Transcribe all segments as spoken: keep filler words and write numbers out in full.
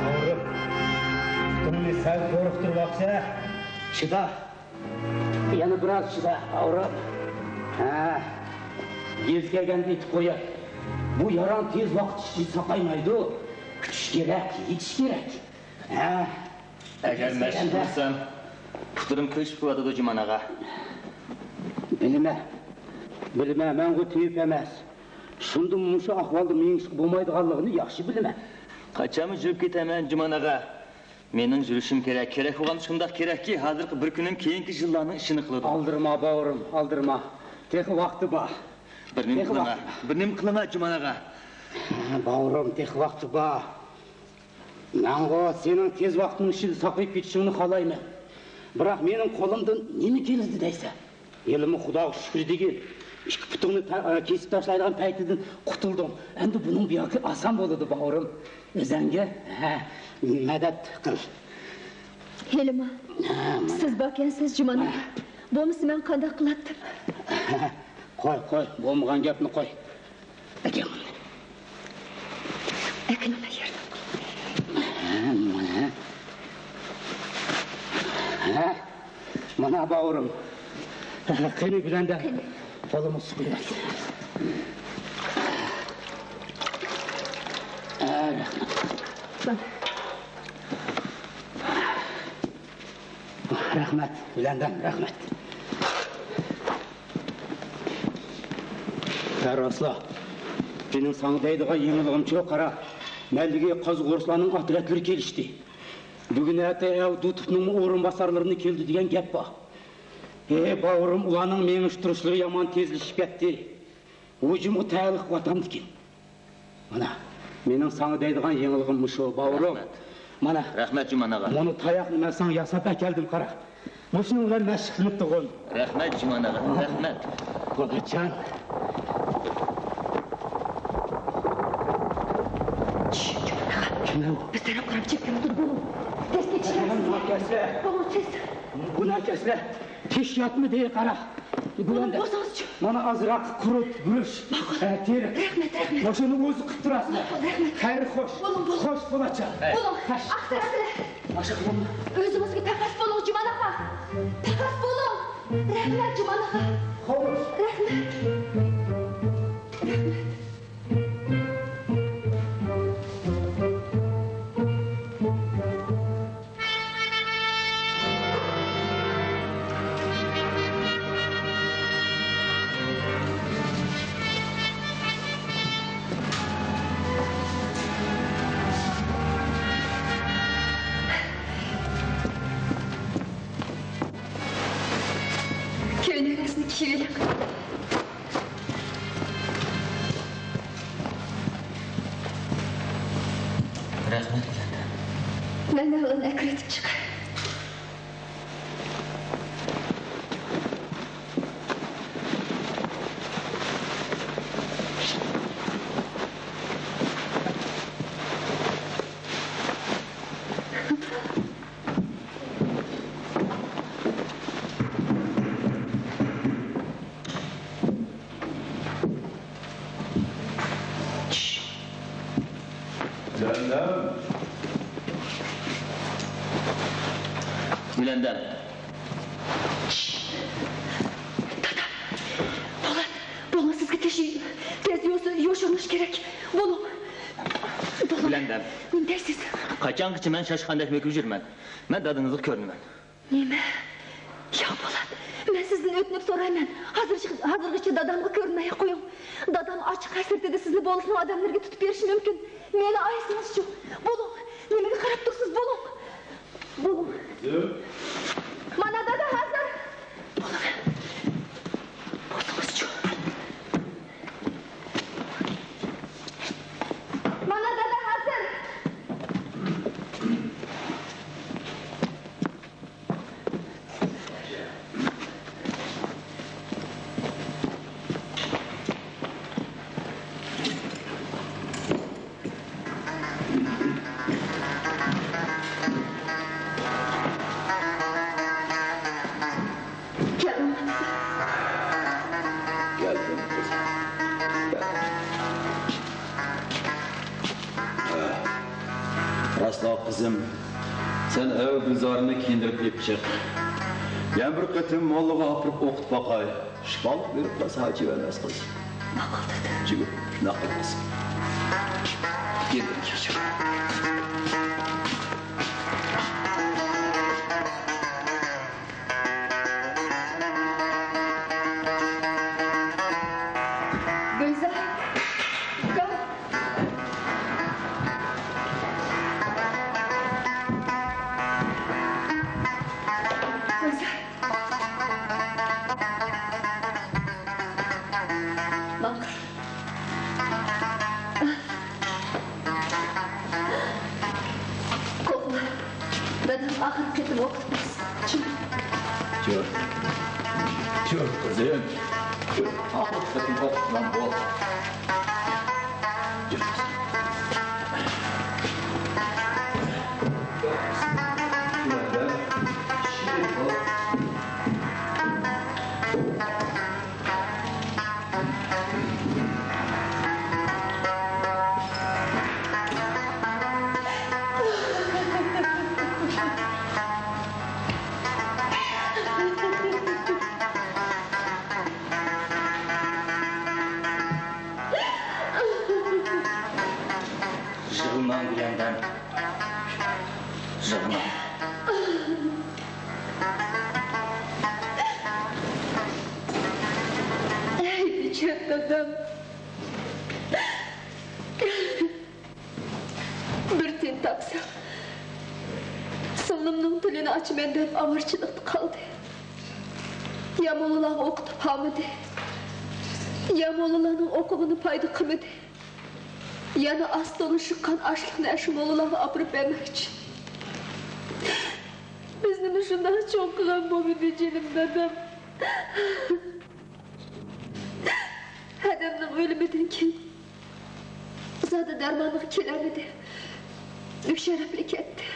ئاغرىپ، پۇتۇڭنى سەل قورۇقتۇرۇۋاپسەن. چىدا. يەنە بىراز چىدا، ئاغرىپ. ھە. يېزا كەلگەندە ئېيتىپ قوياي. بۇ ياراڭ تېز ۋاقىت ئىچىدە ساقايمايدۇ. كۈتۈش كېرەك، يېتىش كېرەك. ھە. ئەگەر مەشىق قىلسام، پۇتلىرىم كۆشۈپ قالىدۇ، جۇمان ئاغا. بىلىمەن، بىلىمەن، مەنغۇ تېۋىپ ئەمەس. شۇندىمۇ مۇشۇ ئەھۋالدا مېڭىشقا بولمايدىغانلىقىنى ياخشى بىلىمەن. قاچانمۇ يۈرۈپ كېتەمەن، جۇمان ئاغا. مېنىڭ يۈرۈشۈم كېرەك. كېرەك بولغان شۇنداق كېرەككى، ھازىرقى بىر كۈنۈم كېيىنكى يىللارنىڭ ئىشىنى قىلىدۇ. ئالدىرىما، باۋرۇم، ئالدىرما. تېخى ۋاقتى بار. بىر نېمە قىلىڭا، بىر نېمە قىلىڭا، جۇمان ئاغا. باۋرۇم، تېخى ۋاقتى بار. مەنغۇ سېنىڭ تېز ۋاقىتنىڭ ئىچىدە ساقىيىپ كېتىشىڭنى خالايمەن. بىراق مېنىڭ قولۇمدىن نېمە كېلىدۇ دەيسەن؟ ھېلىمۇ خۇداغا شۈكرى دېگىن، ئىككى پۇتۇڭنى تا-، كېسىپ تاشلايدىغان پەيتىدىن قۇتۇلدۇڭ. ئەمدى بۇنىڭ بۇياقى ئاسان بولىدۇ، باۋرۇم. ئۆزەڭگە، ھە، مەدەت قىل. ھېلىمۇ، ھە، مانا. سىز باركەنسىز، جۇمان ئاغا. بولمىسا مەن قانداق قىلاتتىم؟ قوي، قوي، بولمىغان گەپنى قوي. ئەكەل بۇنى. ئەكىلىڭلار يەردىن. ھە، مانا. ھە، مانا باۋرۇم. قېنى، گۈلەندەم. قېنى. قولۇمنى سۇقۇۋەت. ھە، رەھمەت. مانا. رەھمەت، گۈلەندەم، رەھمەت. ھە، راسلا. مېنىڭ ساڭا دەيدىغان يېڭىلىقىمچۇ، قارا. مەلىكىگە قازاق-ئورۇسلارنىڭ ئاتريادلىرى كېلىشتى. بۈگۈن ئەتە ئەۋ دوتۇپنىڭمۇ ئورۇنباسارلىرىنى كېلىدۇ دېگەن گەپ بار. ھەي، باۋرۇم، ئۇلارنىڭ مېڭىش تۇرۇشلىرى يامان تېزلىشىپ كەتتى. ھۇجۇمغا تەييارلىق قىلىۋاتامدىكىن. مانا، مېنىڭ ساڭا دەيدىغان يېڭىلىقىم مۇشۇ، باۋرۇم. رەھمەت. مانا. رەھمەت، جۇمان ئاغا. مانا تاياقنى مەن ساڭا ياساپ ئەكەلدىم، قارا. مۇشۇنىڭ بىلەن مەشىقلىنىپ تۇرغىن. رەھمەت، جۇمان ئاغا، رەھمەت. بولاتجان. شش، جۇمان ئاغا. كىم ئۇ؟ بىز تەرەپ قاراپ چېكىنىپ تۇر، بولۇڭ. تېز كېتىش كېرەك. بۇ ناكەسلەر. بولۇڭ، تېز. بۇ ناكەسلەر. تىش ياتمىدى، قارا. بولۇڭ، بولسىڭىزچۇ. مانا ئازراق قۇرۇت، گۈرۈچ، ماقۇل. ئە، تېرىق. رەھمەت، رەھمەت. مۇشۇنى ئۆزى قىلىپ تۇراسىز. ماقۇل، رەھمەت. خەير، خوش. بولۇڭ، بولۇڭ. خوش، بولاتجان. بولۇڭ. خوش. ئاختۇراسىلەر. ئاشىق بولما. ئۆزىڭىزگە پەخەس بولۇڭ، جۇمان ئاغا. پەخەس بولۇڭ. رەھمەت، جۇمان ئاغا. خوش. رەھمەت. رەھمەت. كۆينىكىڭىزنى كىيىۋېلىڭ. رەھمەت، گۈلەندەم. مەن ئۇلارنى ئەكىرىۋېتىپ چىقاي. گۈلەندەم. گۈلەندەم. دادا، بولۇڭ، بولۇڭ، سىزگە تېشى تېز يوشۇرۇنۇش كېرەك. بولۇڭ. بولۇڭ. گۈلەندەم. نېمە دەيسىز؟ قاچانغىچە مەن شاشقاندەك مۆكۈپ يۈرىمەن؟ مەن دادىڭىزغا كۆرۈنىمەن. نېمە؟ ياق، بولات. مەن سىزدىن ئۆتۈنۈپ سورايمەن. ھازىرغىچە، ھازىرغىچە دادامغا كۆرۈنمەي قويۇڭ. دادام ئاچچىق ھەسرىتىدە سىزنى بولۇسنىڭ ئادەملىرىگە تۇتۇپ بېرىشى مۇمكىن. مېنى ئايىسىڭىزچۇ؟ بولۇڭ. نېمىگە قاراپ تۇرىسىز؟ بولۇڭ. بولۇڭ. مانا دادا ھازىر. بولۇڭ. بولسىڭىزچۇ. مانا دادا ھازىر. قىزىم، سەن ئەۋ گۈلزارنى كىيىندۈرۈپ ئېلىپ چىق. يەنە بىر قېتىم موللىغا ئاپىرىپ ئوقۇتۇپ باقاي. شىپالىق بېرىپ قالسا ھاجىۋەنەس قىز. ماقۇل، دادا. جىگىت، شۇنداق قىل قىزىم. يېنىمغا كەل. گۈلزار، ئۇكام. گۈلزار. ماقۇل. قوقما. دادام ئاخىرقى قېتىم ئوقۇتۇپ بەرسۇن. چىق. چىق. چىق، قىزىم. چىق. ئاخىرقى قېتىم ئوقۇتسام بول. چىق. يىغلىماڭ، گۈلەندەم. يىغلىماڭ. ئەي، بىچارە دادام. بىر تىن تاپسا، سىڭلىمنىڭ تىلىنى ئاچىمەن دەپ ئاۋارىچىلىقتا قالدى. يا موللىلارغا ئوقۇتۇپ ھارمىدى، يا موللىلارنىڭ ئوقۇغىنى پايدا قىلمىدى. يەنە ئاز تولا شىققان ئاشلىقنى ئەشۇ موللىلارغا ئاپىرىپ بەرمەكچى. بىزنىمۇ شۇنداق چوڭ قىلغان بولمىدى جېنىم دادام. ھەدەمنىڭ ئۆلۈمىدىن كېيىن زادى دەرمانغا كېلەلمىدى. بىشەرەپلا كەتتى.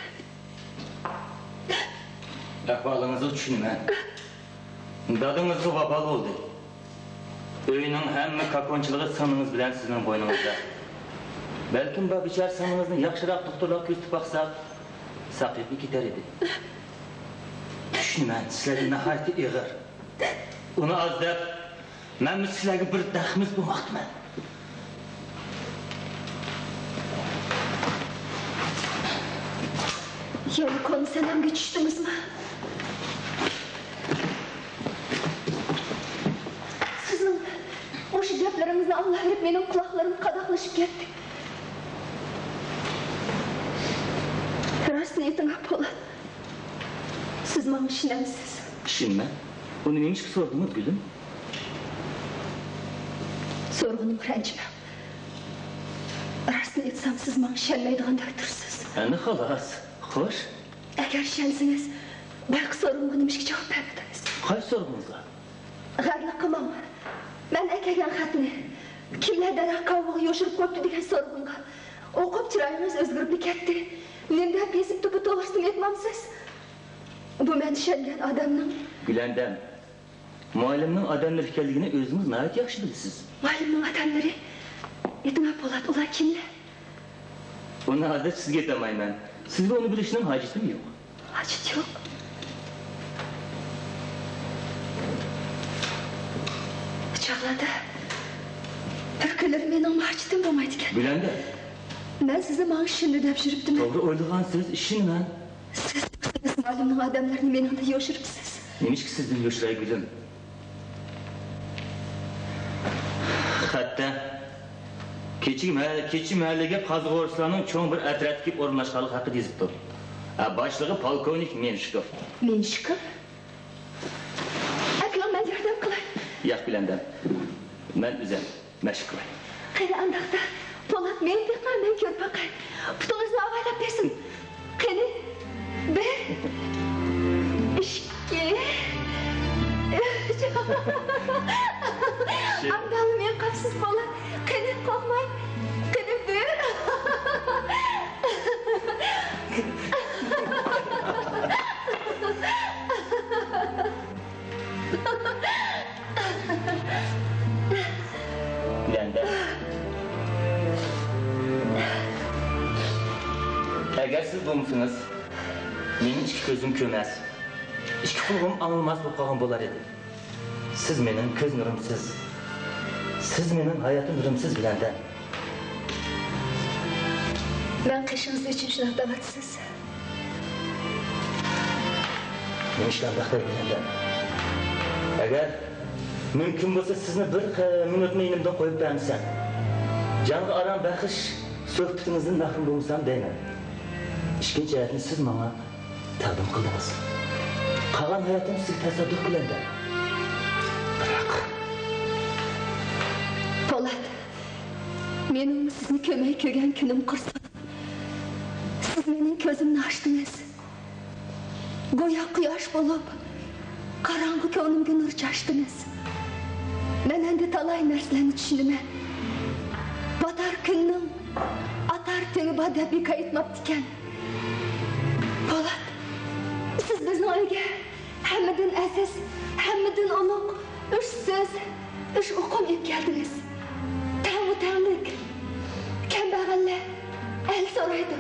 ئەھۋالىڭىزغا چۈشىنىمەن. دادىڭىزغا ۋابال بولدى. ئۆينىڭ ھەممە كاكونچىلىقى سىڭلىڭىز بىلەن سىزنىڭ بوينىڭىزدا. بەلكىم بۇ بىچارە سىڭلىڭىزنى ياخشىراق دوختۇرلارغا كۆرسىتىپ باقساق، ساقىيىپمۇ كېتەر ئىدى. چۈشىنىمەن، سىلەرگە ناھايىتى ئېغىر. ئۇنى ئاز دەپ، مەنمۇ سىلەرگە بىر دەخمىز بولماقتىمەن. يەنە كونا سەنەمگە چۈشتىڭىزمۇ؟ سىزنىڭ مۇشۇ گەپلىرىڭىزنى ئاڭلاۋېرىپ، مېنىڭ قۇلاقلىرىم قاداقلىشىپ كەتتى. راستىنى ئېيتىڭ، پولات. سىز ماڭا ئىشىنەمسىز؟ ئىشىنىمەن. ئۇنى نېمىشقا سورىدىڭىز، گۈلۈم؟ سورىغىنىمغا رەنجىمەڭ. راستىنى ئېيتسام، سىز ماڭا ئىشەنمەيدىغاندەك تۇرىسىز. ئەنە خالاس. خوش. ئەگەر ئىشەنسىڭىز، بايىقى سورىقىمغا نېمىشقا جاۋاب بەرمىدىڭىز؟ قايسى سورىقىڭىزغا؟ غەرلىق قىلماڭ. مەن ئەكەلگەن خەتنى كىملەر دەرەخ قاۋىقىغا يوشۇرۇپ قويۇپتۇ دېگەن سورىقىمغا. ئوقۇپ، چىرايىڭىز ئۆزگىرىپلا كەتتى. نېمە دەپ يېزىپتۇ بۇ توغرىسىدىمۇ ئېيتمامسىز؟ بۇ مەن ئىشەنگەن ئادەمنىڭ. گۈلەندەم، مۇئەللىمنىڭ ئادەملىرى ئىكەنلىكىنى ئۆزىڭىز ناھايىتى ياخشى بىلىسىز. مۇئەللىمنىڭ ئادەملىرى؟ ئېيتىڭ پولات، ئۇلار كىملەر؟ ئۇنى ھازىر سىزگە ئېيتالمايمەن. سىزگە ئۇنى بىلىشنىڭ ھاجىتىمۇ يوق. ھاجىتى يوق. چاغلاردا بىر كۈنلىرى مېنىڭمۇ ھاجىتىم بولمايدىكەن. گۈلەندەم. مەن سىزنى ماڭا ئىشىندى دەپ يۈرۈپتىمەن. توغرا ئويلىغانسىز، ئىشىنىمەن. سىز تۇرسىڭىز مۇئەللىمنىڭ ئادەملىرىنى مېنىڭدىن يوشۇرۇپسىز. نېمىشقا سىزدىن يوشۇراي، گۈلۈم؟ خەتتە، كېچىگە مەھەللە، كېچە مەھەللىگە قازغۇرۇچىلارنىڭ چوڭ بىر ئەترەتكە كېلىپ ئورۇنلاشقانلىقى ھەققىدە يېزىپتۇ. ھە، باشلىقى پولكوۋنىك مېنشىكوف. مېنشىكوف؟ ئەكىلىڭ، مەن ياردەم قىلاي. ياق، گۈلەندەم. مەن ئۆزۈم. مەشىق قىلاي. قېنى ئانداقتا، پولات، مېنى بېقىڭ، مەن كۆرۈپ باقاي. پۇتىڭىزنى ئاۋايلاپ بېسىڭ. قېنى، بىر، ئىككى، ئۈچ. ئاڭداڭلا مېڭىپ قاپسىز، پولات. قېنى، قورقماي. قېنى، بىر. گۈلەندەم. ئەگەر بولمىسىڭىز، مېنىڭ ئىككى كۆزۈم كۆرمەس، ئىككى قۇلىقىم ئاڭلىماس بولۇپ قالغان بولار ئىدى. سىز مېنىڭ كۆز نۇرۇمسىز، سىز مېنىڭ ھاياتىم نۇرۇمسىز، گۈلەندەم. مەن قېشىڭىزدا ئۈچۈن شۇنداق دەۋاتىسىز. نېمىشقا ئۇنداق دەيمەن؟ ئەگەر مۇمكىن بولسا، سىزنى بىر قە-، مىنۇتمۇ يېنىمدا قويۇپ بەرمىسەم، جانغا ئارام بەخش سۆھبىتىڭىزدىن مەھرۇم بولمىسام دەيمەن. ئىككىنچى ھاياتنى سىز ماڭا تەقدىم قىلدىڭىز. قالغان ھاياتىم سىزگە تاسادۇپ، گۈلەندەم. بىراق، پولات، مېنىڭمۇ سىزنى كۆرمەي كۆرگەن كۈنۈم قۇرساق. سىز مېنىڭ كۆزۈمنى ئاچتىڭىز. گويا قۇياش بولۇپ، قاراڭغۇ كۆڭلۈمگە نۇر چاچتىڭىز. مەن ئەمدى تالاي نەرسىلەرنى چۈشىنىمەن. باتار كۈننىڭ ئاتار تېڭى بار دەپ ھېكايە ئېيتماپتىكەن. پولات، سىز بىزنىڭ ئۆيگە ھەممىدىن ئەزىز، ھەممىدىن ئۇلۇغ ئۈچ سۆز، ئۈچ ئۇقۇم ئېلىپ كەلدىڭىز. تەڭمۇ تەڭلىك. كەمبەغەللەر ئەل سورايدۇ،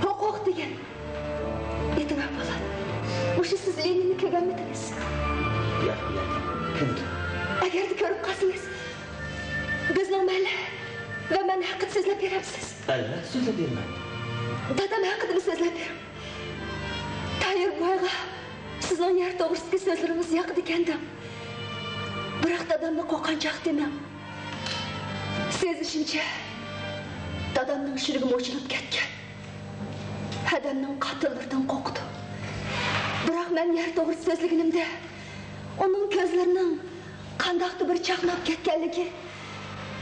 ھوقۇق دېگەن. ئېيتىڭ، پولات، مۇشۇ سىز لېنىننى كۆرگەنمىدىڭىز؟ ياق، بىلەتتىم، كۆرمىدىم. ئەگەردە كۆرۈپ قالسىڭىز، بىزنىڭ مەللە ۋە مەن ھەققىدە سۆزلەپ بېرەمسىز؟ ئەلۋەتتە، سۆزلەپ بېرىمەن. دادام ھەققىدىمۇ سۆزلەپ بېرىڭ. تايىر بوۋايغا سىزنىڭ يەر توغرىسىدىكى سۆزلىرىڭىز ياقىدىكەن دەڭ. بىراق دادامنى قورقۇنچاق دېمەڭ. سېزىشىمچە، دادامنىڭ يۈرىكى مۇجۇلۇپ كەتكەن. ھەدەمنىڭ قاتىللىرىدىن قورقىدۇ. بىراق مەن يەر توغرىسىدا سۆزلىگىنىمدە، ئۇنىڭ كۆزلىرىنىڭ قانداقتۇر بىر چاقناپ كەتكەنلىكى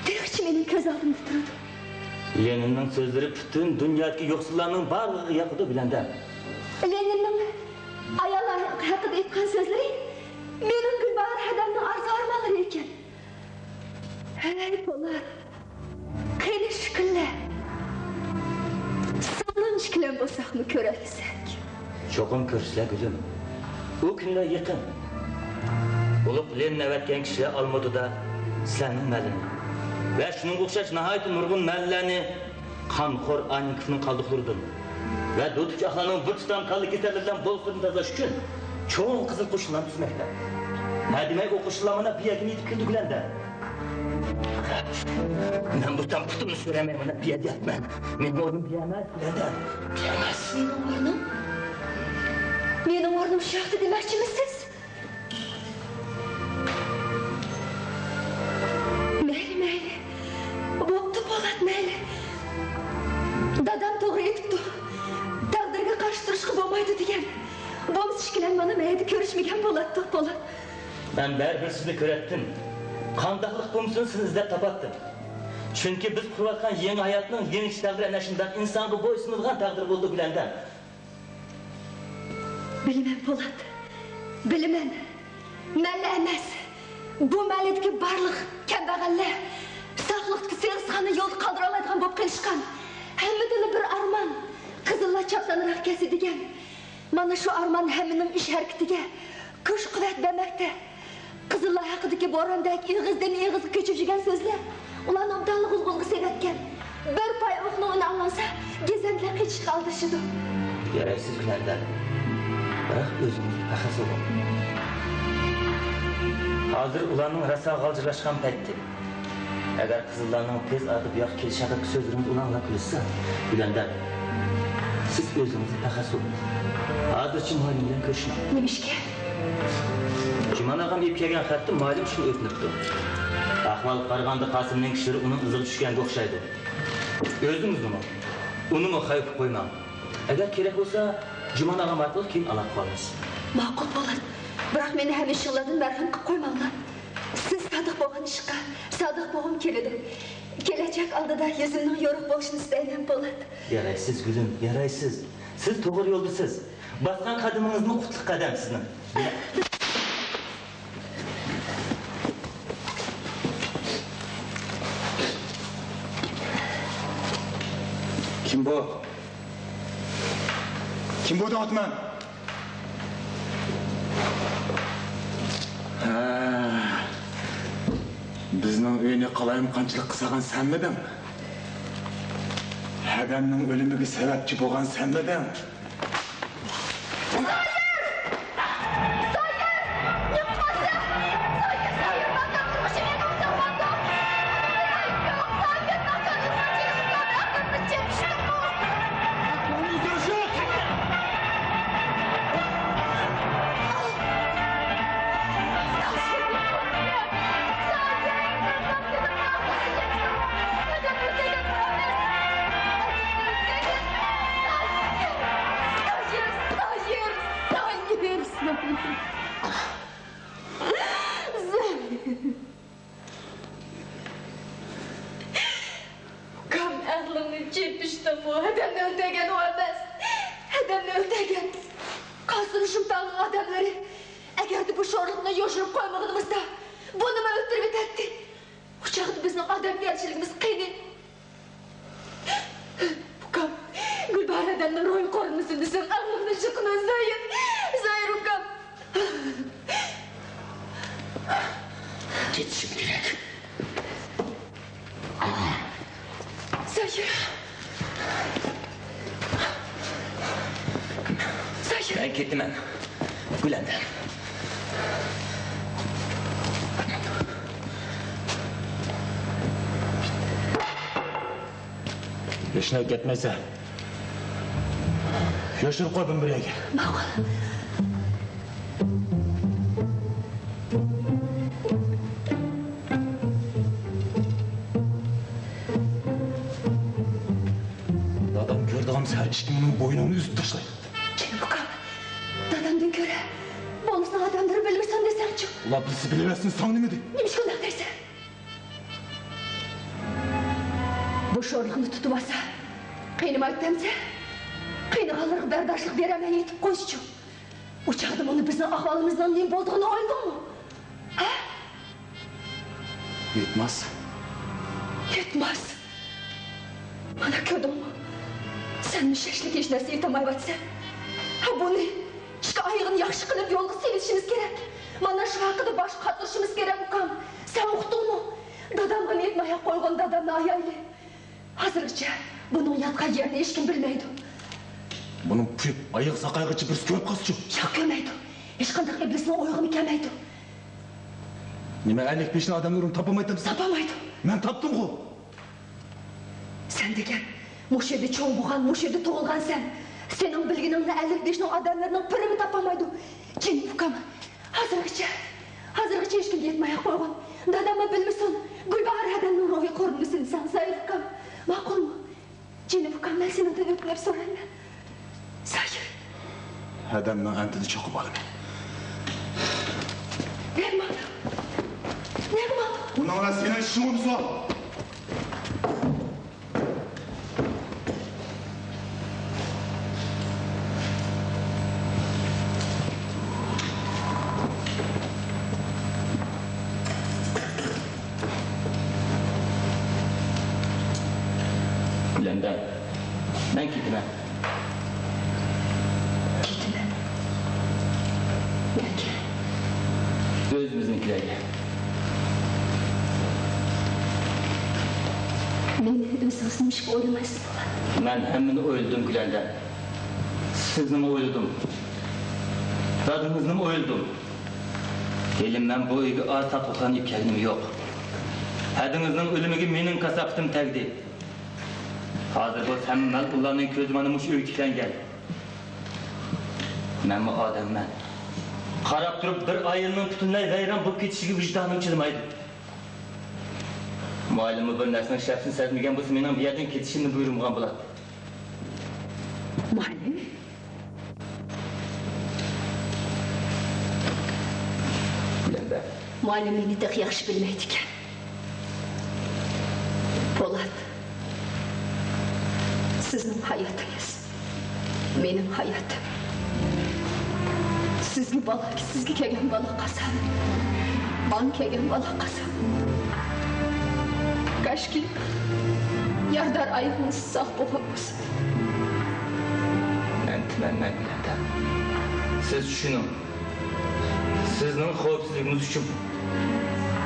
تېخىچە مېنىڭ كۆز ئالدىمدا تۇرىدۇ. لېنىننىڭ سۆزلىرى پۈتۈن دۇنيادىكى يوقسۇللارنىڭ بارلىقىغا ياقىدۇ، گۈلەندەم. لېنىننىڭ ئاياللار ھەققىدە ئېيتقان سۆزلىرى مېنىڭ گۈلباھار ھەدەمنىڭ ئارزۇ-ئارمانلىرى ئىكەن. ھەي، پولات! قېنى شۇ كۈنلەر؟ سالونچىكىلەن بولساقمۇ كۆرەلىسەك. چوقۇم كۆرىسىلەر، گۈلۈم. ئۇ كۈنلەر يېقىن. ئۇلۇغ لېنىن ئەۋەتكەن كىشىلەر ئالمۇتىدا سىلەرنىڭ مەللىنى ۋە شۇنىڭغا ئوخشاش ناھايىتى نۇرغۇن مەللىلەرنى قانخور ئاننېنكوفنىڭ قالدۇقلىرىدىن ۋە دۇتۇچاقلارنىڭ بىر تۇتام كاللا كېسەللىرى بىلەن بولغىقلىرىنى تازىلاش ئۈچۈن چوڭ قىزىل قوشۇنلارنى تۈزمەكتە. ھە دېمەي، ئۇ قوشۇنلار مانا بۇ يەرگىمۇ يېتىپ كېلىدۇ، گۈلەندەم. مەن بۇ تام پۇتۇمنى سۆرەلمەي مانا بۇ يەردە ياتىمەن. مېنىڭ ئورنۇم بۇ يەر ئەمەس، گۈلەندەم. بۇ يەر ئەمەس. مېنىڭ ئورنۇم؟ مېنىڭ ئورنۇم شۇ ياقتا دېمەكچىمىسىز؟ مەيلى، مەيلى. بوپتۇ، پولات، مەيلى. دادام توغرا ئېيتىپتۇ. تەقدىرگە قارشى تۇرۇشقا بولمايدۇ دېگەن. بولمىسا ئىككىلەن مانا مەيدە كۆرۈشمىگەن بولاتتۇق، پولات. مەن بەرىبىر سىزنى كۆرەتتىم. قانداقلىق بولمىسۇن، سىزنى ئىزدەپ تاپاتتىم. چۈنكى بىز قۇرۇۋاتقان يېڭى ھاياتنىڭ يېڭىچە تەقدىرى ئەنە شۇنداق ئىنسانغا بويسۇنىدىغان تەقدىر بولىدۇ، گۈلەندەم. بىلىمەن، پولات، بىلىمەن. مەللە ئەمەس، بۇ مەللىدىكى بارلىق كەمبەغەللەر ساقلىقتىكى سېغىزخاننى يولدا قالدۇرالايدىغان بولۇپ قېلىشقان. ھەممىدىنلا بىر ئارمان، قىزىللار چاپسانراق كەتسە دېگەن. مانا شۇ ئارمان ھەممىنىڭ ئىش ھەرىكىتىگە كۈچ-قۇۋۋەت بەرمەكتە. قىزىللار ھەققىدىكى بوراندەك ئېغىزدىن ئېغىزغا كۆچۈپ يۈرگەن سۆزلەر ئۇلارنى ئوبدانلا غۇلغۇلىغا سېلىۋەتكەن. بىر پاي ئوقنىڭ ئۈنى ئاڭلانسا، گېزەمدىلەر قېچىشقا ئالدىرىشىدۇ. گېرەكسىز گۈلەندەم. بىراق ئۆزىڭىزگە پەخىر قىلىڭ. ھازىر ئۇلارنىڭ راسا غالجىرلاشقان پەيتى. ئەگەر قىزىللارنىڭ تېز ئارىدا بۇ ياققا كېلىشى ھەققىدىكى سۆزلىرىمىز ئۇلارنى ئاڭلاپ قېلىشسا، گۈلەندەم، سىز ئۆزىڭىزگە پەخىر قىلىڭ. ھازىرچە مۇئەللىم بىلەن كۆرۈشمەڭ. نېمىشقا؟ جۇمان ئاغام ئېلىپ كەلگەن خەتتە مۇئەللىم شۇنى ئۆتۈنۈپتۇ. ئەھۋالغا قارىغاندا، قاسىمنىڭ كىشىلىرى ئۇنىڭ ئىزىغا چۈشكەنگە ئوخشايدۇ. ئۆزىڭىزنىمۇ، ئۇنىمۇ خەۋپكە قويماڭ. ئەگەر كېرەك بولسا، جۇمان ئاغام ئارقىلىق كېيىن ئالاقە قىلالمىز. ماقۇل، پولات. بىراق مېنى ھەممە ئىشىڭلاردىن مەھرۇم قىلىپ قويماڭلار. سىز سادىق بولغان ئىشقا سادىق بولغۇم كېلىدۇ. كېلەچەك ئالدىدا يۈزۈمنىڭ يورۇق بولۇشىنى ئىستەيمەن، پولات. يارايسىز، گۈلۈم، يارايسىز. سىز توغرا يولدىسىز. باسقان قەدىمىڭىزمۇ قۇتلۇق قەدەم سىزنىڭ. كىم بۇ؟ كىم بۇ دەۋاتىمەن؟ ھە، بىزنىڭ ئۆينى قالايمىقانچىلىققا سالغان سەنمىدىڭ؟ ھە، ئادەمنىڭ ئۆلۈمىگە سەۋەبچى بولغان سەنمىدىڭ؟ ئۇكام، ئەقلىڭنى چېپىشتىڭمۇ؟ ھەدەمنى ئۆلتۈرگەن ئۇ ئەمەس. ھەدەمنى ئۆلتۈرگەن قاسىم شۇمتاغنىڭ ئادەملىرى. ئەگەردە بۇ شورلۇقنى يوشۇرۇپ قويمىغىنىمىزدا، بۇنىمۇ ئۆلتۈرۈۋېتەتتى. ئۇ چاغدا بىزنىڭ ئادەمگەرچىلىكىمىز قېنى؟ ئۇكام، گۈلباھار ھەدەمنىڭ روھى قورۇنمىسۇن دېسەم، ئەقلىڭنى جىقىنى زاھىر، زاھىر ئۇكام. كېتىشىم كېرەك. زاھىر. زاھىر. مەن كېتىمەن. گۈلەندەم. ھېچنەگە كەتمەيسەن. يوشۇرۇپ قوي بۇنى بىر يەرگە. ماقۇل. دادام كۆردىغان ھەر ئىككىڭنىڭ بوينۇڭنى ئۈزۈپ تاشلايمەن. جېنىم ئۇكام، دادامدىن كۆرە بولمىسا ئادەملىرى بىلمىسۇن دېسەڭچۇ. ئۇلار بىلسە بىلىۋەرسۇن، ساڭا نېمە دەي؟ نېمىشقا ئۇنداق دەيسەن؟ بۇ شورلۇقنى تۇتۇۋالسا، قىينىمايدۇ دەمسە، قىينىغانلىرىغا بەرداشلىق بېرەلمەي يېتىپ قويسىچۇ. ئۇ چاغدا مانا بىزنىڭ ئەھۋالىمىزنىڭ نېمە بولىدىغىنىنى ئويلىدىڭمۇ؟ ھە؟ يەتمەس. يەتمەس. مانا كۆردۈڭمۇ؟ سەنمۇ شەشلىك ھېچ نەرسە يېتەلمەيۋاتىسەن. ھە، بۇنى ئىككى ئايىغىنى ياخشى قىلىپ يولغا سېلىشىمىز كېرەك. مانا شۇ ھەققىدە باش قاتۇرۇشىمىز كېرەك، ئۇكام. سەن ئۇقتۇڭمۇ؟ دادامغا نېمە ئاياق قويغان دادامنى ئايايلى. ھازىرغىچە بۇنىڭ ياتقان يېرىنى ھېچكىم بىلمەيدۇ. بۇنىڭ پۇيۇپ ئايىغى ساقايغىچە بىرسى كۆرۈپ قالسىچۇ؟ ياق، كۆرمەيدۇ. ھېچقانداق ئىبلىسنىڭ ئويىغىمۇ كەلمەيدۇ. نېمە، ئەللىك بېشىنى ئادەملىرىمۇ تاپالمايدۇ. تاپالمايدۇ. مەن تاپتىمغۇ. سەن دېگەن مۇشۇ يەردە چوڭ بولغان، مۇشۇ يەردە تۇغۇلغان سەن. سېنىڭ بىلگىنىڭنى ئەللىك بېشىنىڭ ئادەملىرىنىڭ بىرىمۇ تاپالمايدۇ. جېنىم ئۇكام، ھازىرغىچە، ھازىرغىچە ھېچكىمگە يەتمەي قويغان. داداممۇ بىلمىسۇن، گۈلباھار ھەدەمنىڭ روھى قورۇنمىسۇن دېسەڭ، زاھىر ئۇكام. ماقۇلمۇ؟ جېنىم ئۇكام، مەن سېنىڭدىن ئۆتۈنۈپ سورايمەن. زاھىر. ھەدەمنىڭ ئەنتىدە چوقۇم بارىمەن. نېمە؟ نېمە؟ بۇنىڭ بىلەن سېنىڭ ئىشىڭ بولمىسۇن. گۈلەندەم، مەن كېتىمەن. كېتىمەن. نەگە؟ ئۆزىمىزنىڭكىلەرگە. مېنى ئۆزىڭىز نېمىشقا ئويلىمايسىز، بولات؟ مەن ھەممىنى ئويلىدىم، گۈلەندەم. سىزنىمۇ ئويلىدىم. دادىڭىزنىمۇ ئويلىدىم. ھېلى مەن بۇ ئۆيگە ئاز تارتقۇزغان يۈك كەلگىنىم يوق. ھەدىڭىزنىڭ ئۆلۈمىگە مېنىڭ كاساپىتىم تەگدى. ھازىر بولسا ھەممە مەلئۇنلارنىڭ كۆزى مانا مۇشۇ ئۆيگە تىكلەنگەن. مەنمۇ ئادەممەن. قاراپ تۇرۇپ بىر ئائىلىنىڭ پۈتۈنلەي ۋەيران بولۇپ كېتىشىگە ۋىجدانىم چىدىمايدۇ. مۇئەللىممۇ بىر نەرسىنىڭ شەپىسىنى سەزمىگەن بولسا، مېنىڭ بۇ يەردىن كېتىشىمنى بۇيرۇمىغان بولاتتى. مۇئەللىم؟ گۈلەندەم. مۇئەللىم مېنى تېخى ياخشى بىلمەيدىكەن. پولات، سىزنىڭ ھاياتىڭىز، مېنىڭ ھاياتىم. سىزگە بالا، سىزگە كەلگەن بالا قازا، ماڭا كەلگەن بالا قازا. كاشكى، يارىدار ئايىغىڭىز ساغ بولغان بولسا. مەن تىلەيمەن، گۈلەندەم. سىز چۈشىنىڭ. سىزنىڭ خەۋپسىزلىكىڭىز ئۈچۈن،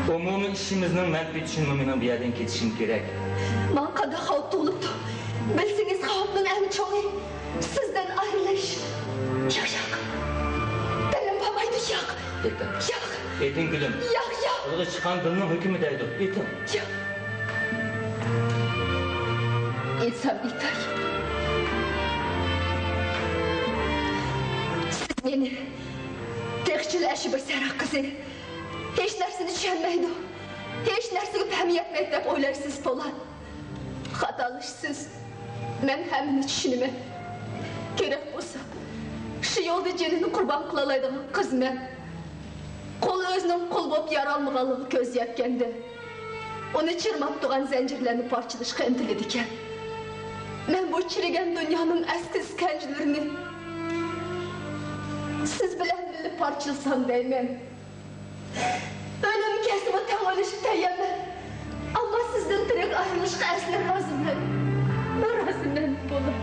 ئومۇمىي ئىشىمىزنىڭ مەنپىئەتى ئۈچۈنمۇ مېنىڭ بۇ يەردىن كېتىشىم كېرەك. ماڭا قانداق خەۋپ تۇغۇلۇپتۇ؟ بىلسىڭىز، خەۋپنىڭ ئەڭ چوڭى سىزدىن ئايرىلىش. ياق، ياق. دىلىم بارمايدۇ، ياق. ياق. ئېيتىڭ، گۈلۈم. ياق، ياق. قولغا چىققان دىلنىڭ ھۆكمى دەيدۇ. ئېيتىڭ. ياق. ئېيتسام ئېيتاي. سىز مېنى تېخىچىلا ئەشۇ بىر سەرخىل قىزى، ھېچ نەرسىنى چۈشەنمەيدۇ، ھېچ نەرسىگە پەھمى يەتمەيدۇ دەپ ئويلايسىز، پولات. خاتالىشىسىز. مەن ھەممىنى چۈشىنىمەن. كېرەك بولسا، شۇ يولدا جېنىنى قۇربان قىلالايدىغان قىز مەن. قۇل ئۆزىنىڭ قۇل بولۇپ يارالمىغانلىقىغا كۆزى يەتكەندە، ئۇنى چىرماپ تۇرغان زەنجىرلەرنى پارچىلاشقا ئىنتىلىدىكەن. مەن بۇ چىرىگەن دۇنيانىڭ ئەسكى ئىسكەنجىلىرىنى سىز بىلەن بىللە پارچىلىسام دەيمەن. ئۆلۈم كەلسىمۇ تەڭ ئۆلۈشكە تەييارمەن. ئەمما سىزدىن تىرىك ئايرىلىشقا ئەسلى رازىمەن. رازىمەن، پولات.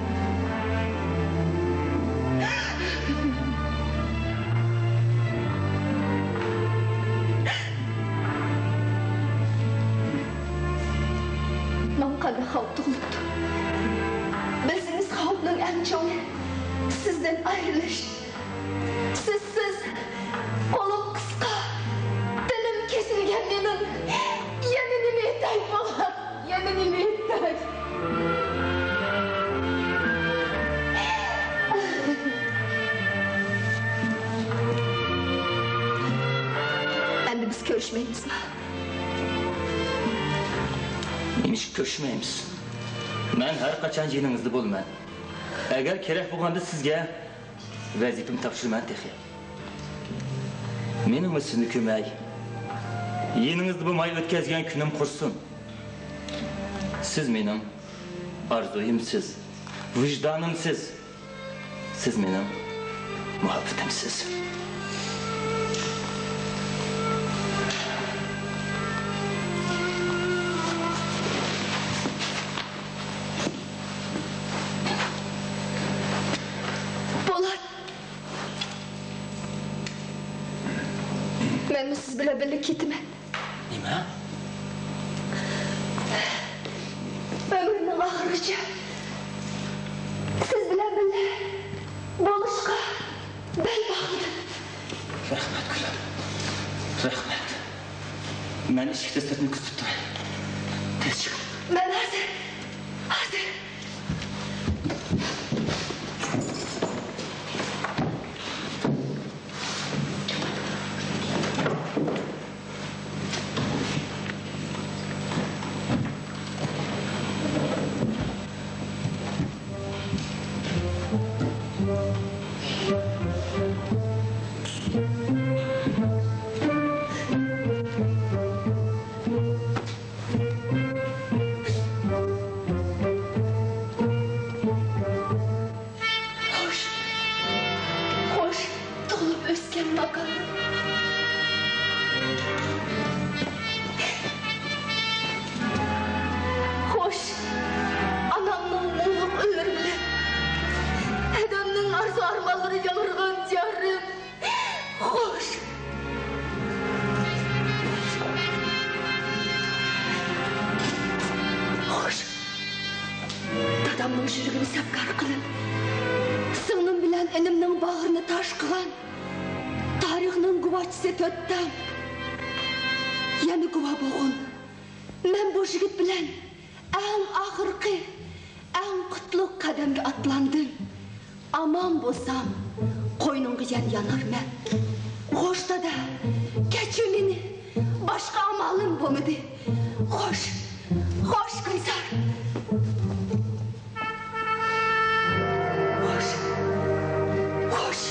ماڭا قانداق خەۋپ تۇغۇلۇپتۇ؟ بىلسىڭىز، خەۋپنىڭ ئەڭ چوڭى سىزدىن ئايرىلىش. سىزسىز قولۇم قىسقا، دىلىم كېسىلگەن مېنىڭ. يەنە نېمە ئېيتاي، پولات؟ يەنە نېمە ئېيتاي؟ ئەمدى بىز كۆرۈشمەيمىزمۇ؟ نېمىشقا كۆرۈشمەيمىز؟ مەن ھەر قاچان يېنىڭىزدا بولىمەن. ئەگەر كېرەك بولغاندا سىزگە ۋەزىپىمنى تاپشۇرىمەن تېخى. مېنىڭمۇ سىزنى كۆرمەي، يېنىڭىزدا بولماي ئۆتكۈزگەن كۈنۈم قۇرسۇن. سىز مېنىڭ ئارزۇيۇمسىز، ۋىجدانىمسىز. سىز مېنىڭ مۇھەببىتىمسىز. پولات! مەنمۇ سىز بىلەن بىللە كېتىمەن. نېمە؟ ئۆمرۈمنىڭ ئاخىرىغىچە سىز بىلەن بىللە بولۇشقا بەل باغلىدىم. رەھمەت، گۈلۈم. رەھمەت. مەن ئىشىكتە سىرتنى كۈتۈپ تۇراي. تېز چىق. مەن ھازىر. ھازىر. خوش، خوش، تۇغۇلۇپ ئۆسكەن ماكان. خوش، ئانامنىڭ مۇڭلۇق ئۈنلىرى بىلەن ھەدەمنىڭ ئارزۇ-ئارمانلىرى ياڭرىغان دىيارىم. خوش. خوش. دادامنىڭ يۈرىكىنى سەپكار قىلىپ، سىڭلىم بىلەن ئىنىمنىڭ باغرىنى تاش قىلغان، تارىخنىڭ گۇۋاھچىسى تۆت تەڭ. يەنە گۇۋاھ بولغىن، مەن بۇ يىگىت بىلەن ئەڭ ئاخىرقى، ئەڭ قۇتلۇق قەدەمگە ئاتلاندىم. ئامان بولسام، قوينۇڭغا يەنە يانارمەن. خوش دادا، كەچۈر مېنى، باشقا ئامالىم بولمىدى. خوش، خوش، گۈلزار. خوش، خوش.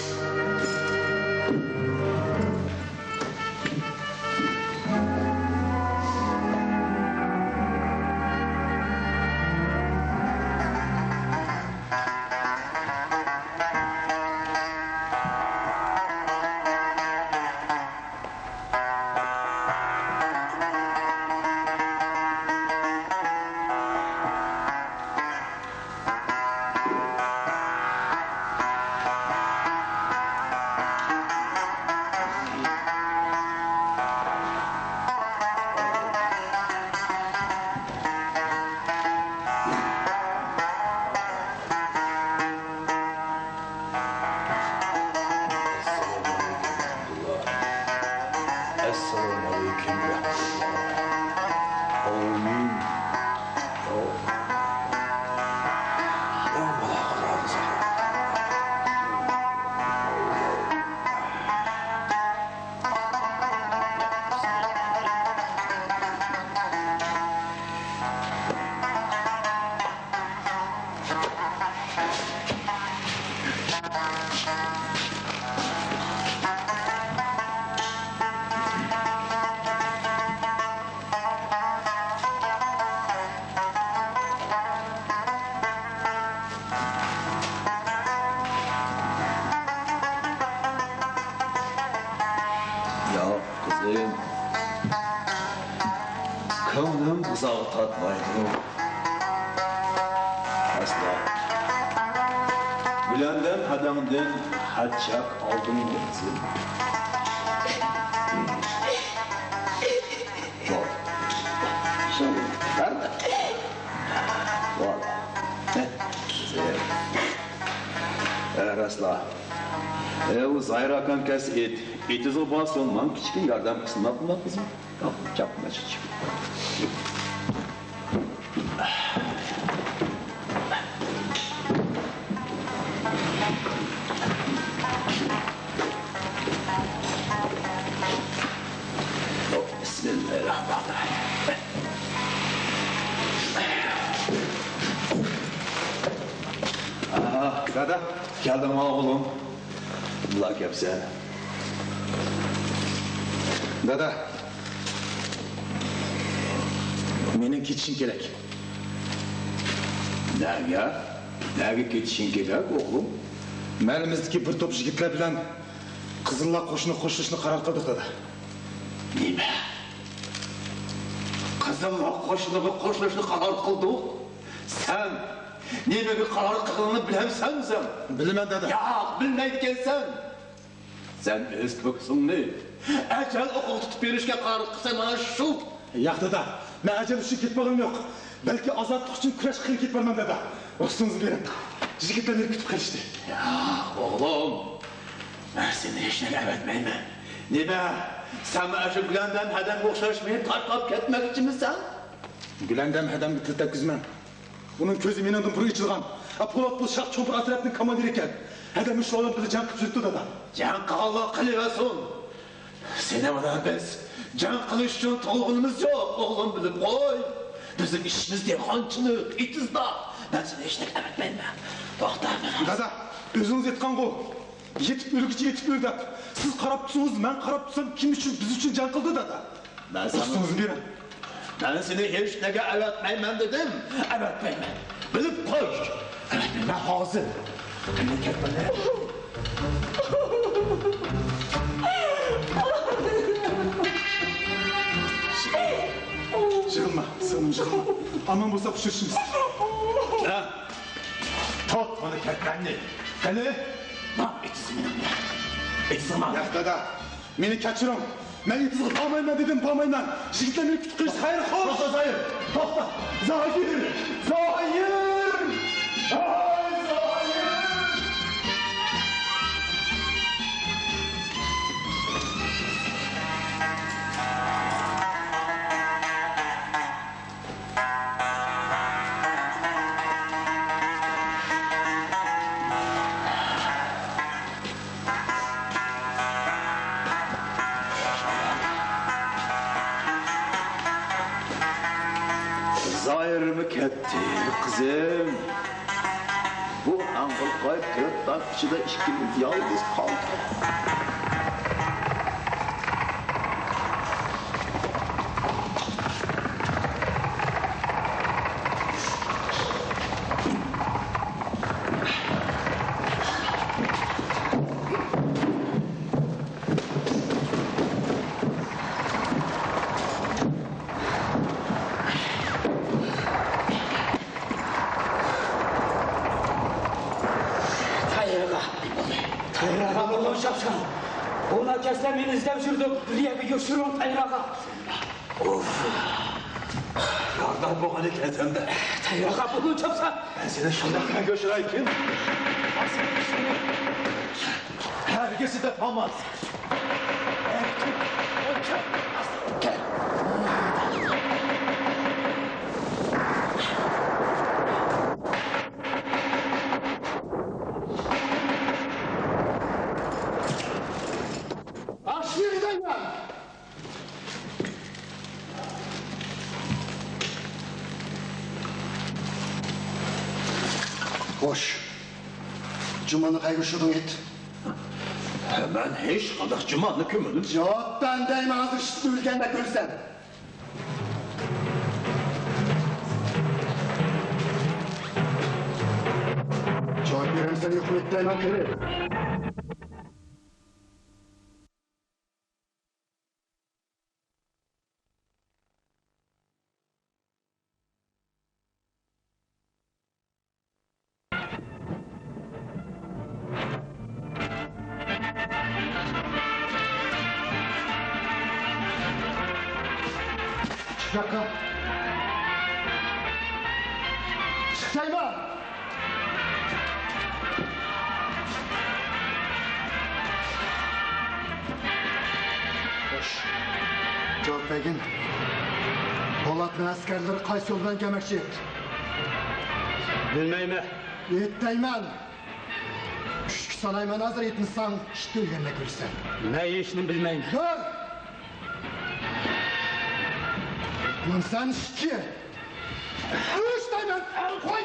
ئەسسالامۇ ئەلەيكۇم رەھمەتۇللا. ئامىن. ياق، قىزىم. كۆڭلۈم ئۇزاق تارتمايدۇ. ئەسلا. گۈلەندەم ھەدەڭدىن خەت-چەك ئالدىڭمۇ، قىزىم؟ بولدى. بولدى. ئە، راسلا. ئە، ئۇ زاھىر ئاكاڭ كەلسە ئېيت. ئېتىزغا بارسۇن، ماڭا كىچىككىنە ياردەم قىلسۇن، ماقۇلمۇ، قىزىم؟ چاپقىنە چىقىپ. بىسمىللاھىررەھمانىررەھىم. ئاھا، دادا، كەلدىڭمۇ ئوغلۇم؟ بۇلا كەپسەن. دادا، مېنىڭ كېتىشىم كېرەك. نەگە؟ نەگە كېتىشىڭ كېرەك، ئوغلۇم؟ مەھەللىمىزدىكى بىر توپ يىگىتلەر بىلەن قىزىللار قوشۇنىغا قوشۇلۇشنى قارار قىلدۇق، دادا. نېمە؟ قىزىللار قوشۇنىغا قوشۇلۇشنى قارار قىلدۇق؟ سەن نېمىگە قارار قىلغىنىڭنى بىلەمسەن ئۆزۈڭ؟ بىلىمەن، دادا. ياق، بىلمەيدىكەنسەن. سەن ئۆز كوكىسىڭنى ئەجەل ئوقىغا تۇتۇپ بېرىشكە قارار قىلساڭ، مانا شۇ. ياق، دادا، مەن ئەجەل ئۈچۈن كېتىپ بولغىنىم يوق. بەلكى ئازادلىق ئۈچۈن كۈرەش قىلىپ كېتىپ بارىمەن، دادا. رۇخسىتىڭىزنى بېرىڭ. يىگىتلەر مېنى كۈتۈپ قېلىشتى. ياق، ئوغلۇم. مەن سېنى ھېچنەگە ئەۋەتمەيمەن. نېمە؟ سەنمۇ ئاشۇ گۈلەندەم ھەدەمگە ئوخشاش مېنى تاشلاپ كەتمەكچىمىسەن؟ گۈلەندەم ھەدەمگە تىل تەگكۈزىمەن. ئۇنىڭ كۆزى مېنىڭدىن بۇرۇن ئېچىلغان. ئە، پولات بۇ شاھ چوڭپۇر ئەترەتنىڭ كاماندىرى ئىكەن. ھەدەم مۇشۇ ئادەم بىلەن جەڭ قىلىپ يۈرۈپتۇ، دادا. جەڭ قىلغانلار قىلىۋەرسۇن. سېنىڭ بىلەن بىز جەڭ قىلىش ئۈچۈن تۇغۇلغىنىمىز يوق، ئوغلۇم، بىلىپ قوي. بىزنىڭ ئىشىمىز دېھقانچىلىق، ئېتىزدا. مەن سېنى ھېچنەگە ئەۋەتمەيمەن. توختا، مېنىڭ. دادا، ئۆزىڭىز ئېيتقانغۇ، يېتىپ ئۆلگۈچە يېتىپ ئۆل دەپ. سىز قاراپ تۇرسىڭىز، مەن قاراپ تۇرسام، كىم ئۈچۈن، بىز ئۈچۈن جەڭ قىلدى، دادا؟ مەن ساڭا، ئۇستىڭىزنى بېرىڭ. مەن سېنى ھېچنەگە ئەۋەتمەيمەن دېدىم. ئەۋەتمەيمەن. بىلىپ قوي. ئەۋەتمەيمەن ھازىر. يىغلىما، سىڭلىم، يىغلىما. ئامان بولساق ئۇچرىشىمىز. ھە؟ تۇت مانا كەتمەننى. قېنى؟ ماڭ، ئېتىزغا مېنىڭ بىلەن. ئېتىزغا ماڭ. ياق، دادا. مېنى كەچۈرۈڭ. مەن ئېتىزغا بارمايمەن دېدىم، بارمايمەن. يىگىتلەر مېنى كۈتۈپ قېلىشتى. خەير، خوش. توختا، زاھىر. توختا. زاھىر! زاھىر! ھاي، زاھىر! زاھىرمۇ كەتتى، قىزىم. بۇ ھاڭغىلقايىپ تۆت تاغ ئىچىدە ئىككىمىز يالغۇز قالدۇق. تايىر ئاغا، تايىر ئاغا، بۇلغۇن چاپسان. بۇ ناچارلار مېنى ئىزدەپ يۈرىدۇ، بىر يەرگە يوشۇرۇڭ، تايىر ئاغا. ئۇف. ياردەم بولغىنى كەلسەمدە. تايىر ئاغا، بۇلغۇن چاپسان. مەن سېنى شۇنداق كۈنگە ئۇچرايتتىم. ھەرگىز ئىزدەپ قالماس. يېرىدەيمەن. خوش. جۇمانى قەيەرگە ئۇچۇردۇڭ ئېيت. مەن ھېچقانداق جۇمانى كۆرمىدىم. جاۋاب بەر دەيمەن، ھازىر ئىشتىن ئۆلگەندەك ئۆلىسەن. جاۋاب بېرەمسەن يوقمۇ ئېيت دەيمەن قېنى. چىقىڭ. چىقسايما. خوش. جاۋاب بەرگىن. پولاتنىڭ ئەسكەرلىرى قايسى يول بىلەن كەلمەكچى؟ بىلمەيمەن. ئېيت دەيمەن. ئۈچكە سانايمەن ھازىر، ئېيتمىساڭ ئىشتىن ئۆلگەندەك ئۆلىسەن. مەن ھېچنېمە بىلمەيمەن. يۈر! ئېيتمامسەن ئىككى! ئۈچ دەيمەن! قوي!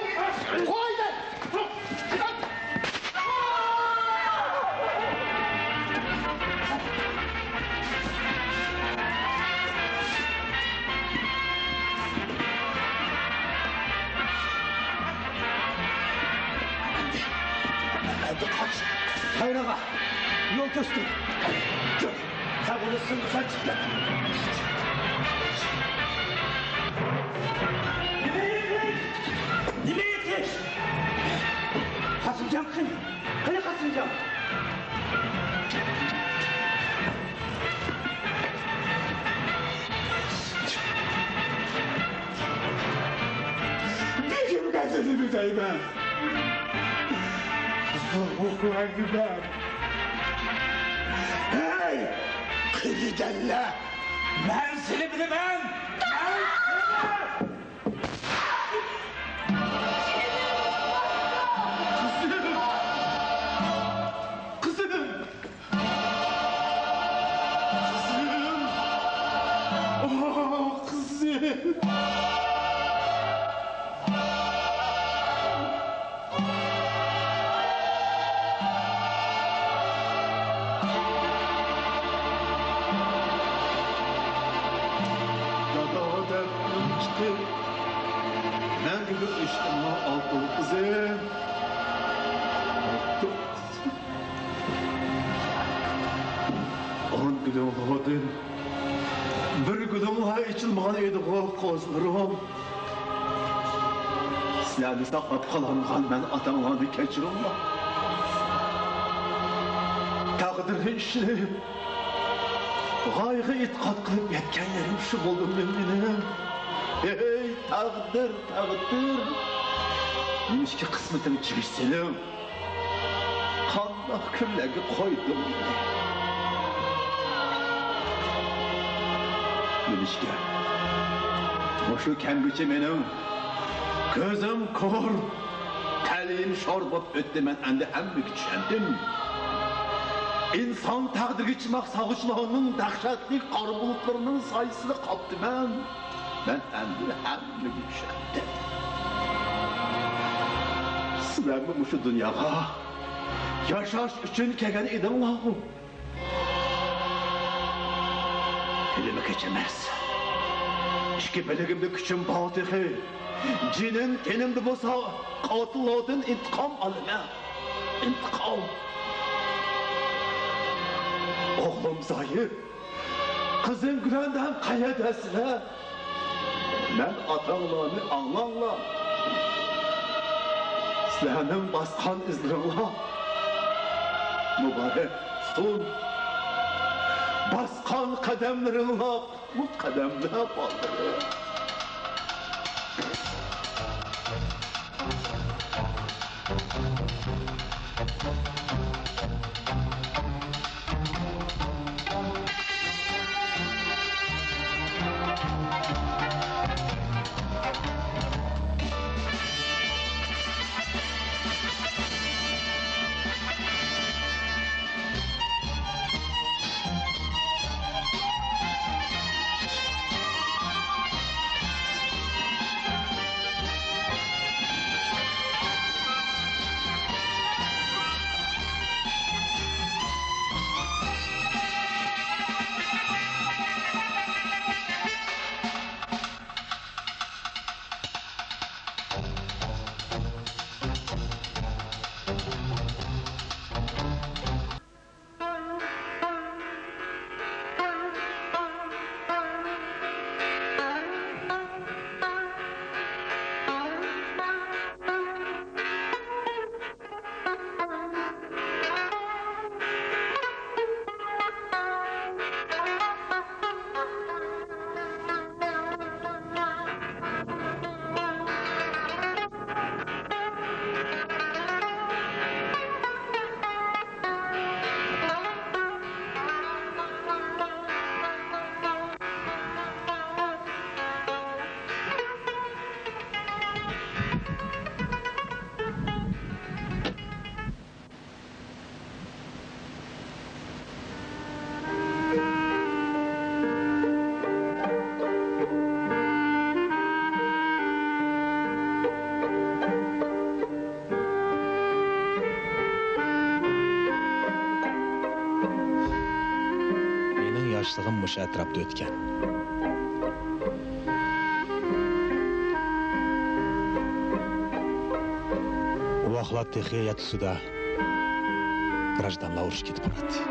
قوي دەي! ئەمدى قاچ! قايراڭغا! يول توستۇم! سەن بۇنى سىڭدۈرسەن چىقتى. نېمە يېتىش؟ نېمە يېتىش؟ قاسىمجان قېنى؟ قېنى قاسىمجان؟ بېشىمغا سېلىپ ئۆتەيمەن. قىزىل ئوقلار يۈگەر. ھەي! قېرىدەللە! مەن سېنى بىلىمەن! مەن سېنى! قىزىم! قىزىم! قىزىم! ئاھ، قىزىم! دادا دەپ ئۈنچىقى مەڭگۈ ئۆچتىمۇ ئالتۇن قىزىم. ئون گۈلۈڭلاردىن بىر گۈلۈڭلا ئېچىلمىغان ئىدىغۇ قوزىلىرىم. سىلەرنى ساقلاپ قالالمىغان مەن ئاتاڭلارنى كەچۈرۈڭلار. تەقدىرگە ئىشىنىپ، غايىغا ئېتىقاد قىلىپ يەتكەن يېرىم شۇ بولدىمۇ مېنىڭ؟ ھەي، تەقدىر، تەقدىر! نېمىشقا قىسمىتىڭ جىگىش سېنىڭ؟ قانداق كۈنلەرگە قويدۇڭ مېنى؟ نېمىشقا مۇشۇ كەمگىچە مېنىڭ كۆزۈم كور، تەلىيىم شور بولۇپ ئۆتتى؟ مەن ئەمدى ھەممىگە چۈشەندىم. ئىنسان تەقدىرگە چىماق سالغۇچىلارنىڭ دەھشەتلىك قارا بۇلۇتلىرىنىڭ سايىسىدا قاپتىمەن. مەن ئەمدى ھەممىگە چۈشەندىم. سىلەرمۇ مۇشۇ دۇنياغا ياشاش ئۈچۈن كەلگەن ئىدىڭلارغۇ؟ تىلىمۇ كەچ ئەمەس. ئىككى بىلىكىمدە كۈچۈم بار تېخى. جېنىم تېنىمدە بولسا، قاتىللاردىن ئىنتىقام ئالىمەن. ئىنتىقام. ئوغلۇم زايىپ. قىزىم گۈلەندەم قەيەردە سىلەر؟ مەن ئاتاڭلارنى ئاڭلاڭلار. سىلەرنىڭ باسقان ئىزلىرىڭلار مۇبارەك بولسۇن. باسقان قەدەملىرىڭلار قۇتلۇق قەدەملەر بالىلىرىم. باشلىقىم مۇشۇ ئەتراپتا ئۆتكەن. ئۇ ۋاقىتلار تېخى يەتتە سۇدا گراژدانلار ئۇرۇشى كېتىپ باراتتى.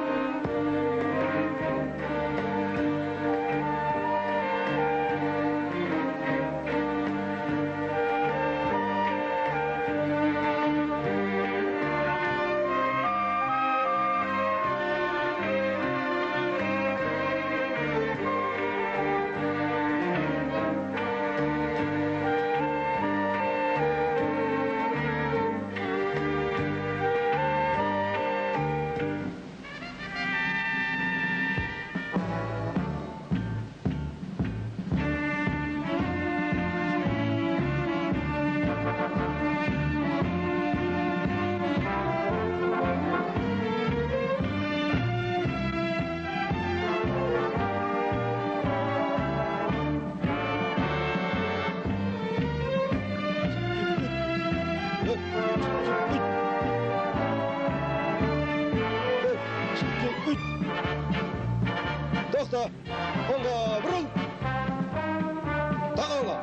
توختا! ئوڭغا بۇرۇل! تاقاڭلار!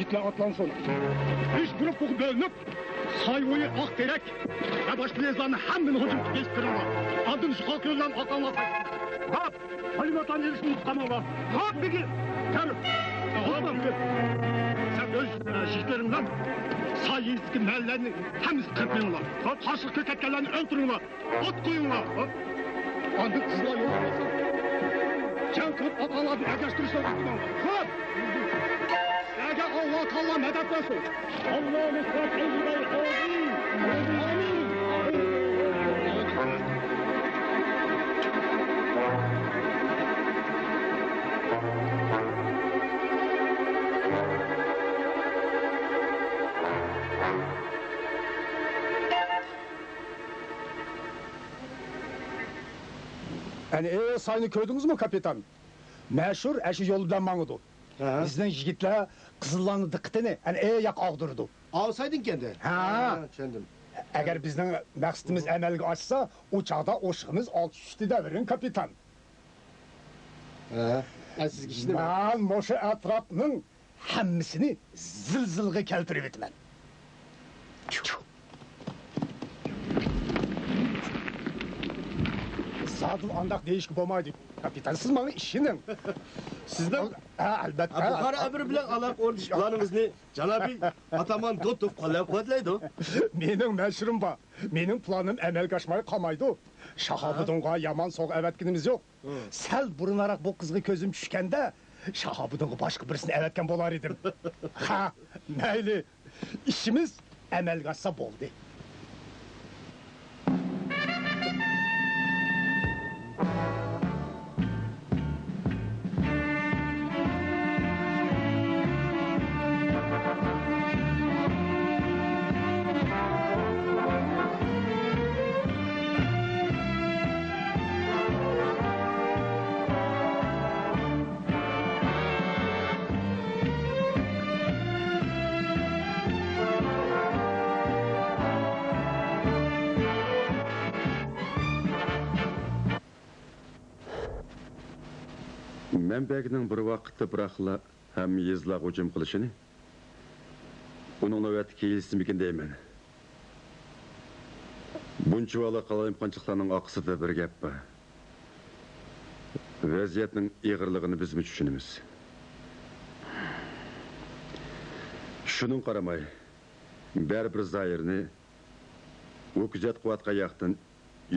يىگىتلەر ئاتلانسۇن. ئۈچ گۇرۇپپىغا بۆلۈنۈپ، ساي بويى ئاق تېرەك ۋە باشقا يېزىلارنى ھەممىنى ھۇجۇم قىلىپ بېسىپ كىرىڭلار. ئاندىن يۇقىرى يوللارنى ئاتلاڭلار. ھاپ! مەلۇماتلارنى ئېلىشنى ئۇنتۇپ قالماڭلار. ھاپ! بىگى! ھاپ! بىگى! سەن ئۆز، ئە، يىگىتلىرىڭ بىلەن ساي يېزىسىدىكى مەھەللىلەرنى ھەممىسىنى قىرىپ مېڭىڭلار. قارشىلىققا كەتكەنلەرنى ئۆلتۈرۈڭلار. ئوت قويۇڭلار. ئاندىن قىزلار يول بەرسۇن. جەڭ قىلىپ ئاتاڭلاردىن ئەگەشتۈرۈشلەرنى ئۇنتۇماڭلار. ھاپ! سىلەرگە ئاللا تائالا مەدەت بەرسۇن. ئاللا مۇستەقىم بىلەن ئامىن. ئامىن. ئەنە ئېۋە ساينى كۆردىڭىزمۇ، كاپىتان؟ مەشۇر ئەشۇ يول بىلەن ماڭىدۇ. ھە. بىزنىڭ يىگىتلەر قىزىللارنىڭ دىققىتىنى ئەنە ئەيە ياققا ئاغدۇرىدۇ. ئاۋۇ سايدىن ئىكەندە. ھە. ھە، چۈشەندىم. ئەگەر بىزنىڭ مەقسىتىمىز ئەمەلگە ئاشسا، ئۇ چاغدا ئوشۇقىمىز ئالتە ئۈستىدە بېرىڭ، كاپىتان. ھە، ئە، سىزگە ئىشىنىمەن. مەن مۇشۇ ئەتراپنىڭ ھەممىسىنى زىلزىلىگە كەلتۈرۈۋېتىمەن. زادىلا ئانداق دېيىشكە بولمايدۇ. كاپىتان، سىز ماڭا ئىشىنىڭ. سىزنىڭ ھە، ئەلۋەتتە. بۇخارا ئەمىرى بىلەن ئالاقە ئورنىتىش پىلانىڭىزنى جانابىي ئاتامان دوتۇپ قوللاپ-قۇۋۋەتلەيدۇ. مېنىڭ مەشۇرۇم بار. مېنىڭ پىلانىم ئەمەلگە ئاشماي قالمايدۇ. شاھابىدىنغا يامان سوۋغا ئەۋەتكىنىمىز يوق. ھە. سەل بۇرۇنراق بۇ قىزغا كۆزۈم چۈشكەندە، شاھابىدىنغا باشقا بىرسىنى ئەۋەتكەن بولار ئىدىم. ھە، مەيلى. ئىشىمىز ئەمەلگە ئاشسا بولدى. مەن بەگنىڭ بىر ۋاقىتتا بىراقلا ھەممە يېزىلارغا ھۇجۇم قىلىشىنى ئۇنىڭ نۆۋەتتىكى ھىيلىسىمىكىن دەيمەن. بۇنچىۋالا قالايمىقانچىلىقلارنىڭ ئارقىسىدا بىر گەپ بار. ۋەزىيەتنىڭ ئېغىرلىقىنى بىزمۇ چۈشىنىمىز. شۇنىڭغا قارىماي، بەرىبىر زايىرنى ئۇ كۆزەتكۈۋاتقان ياقتىن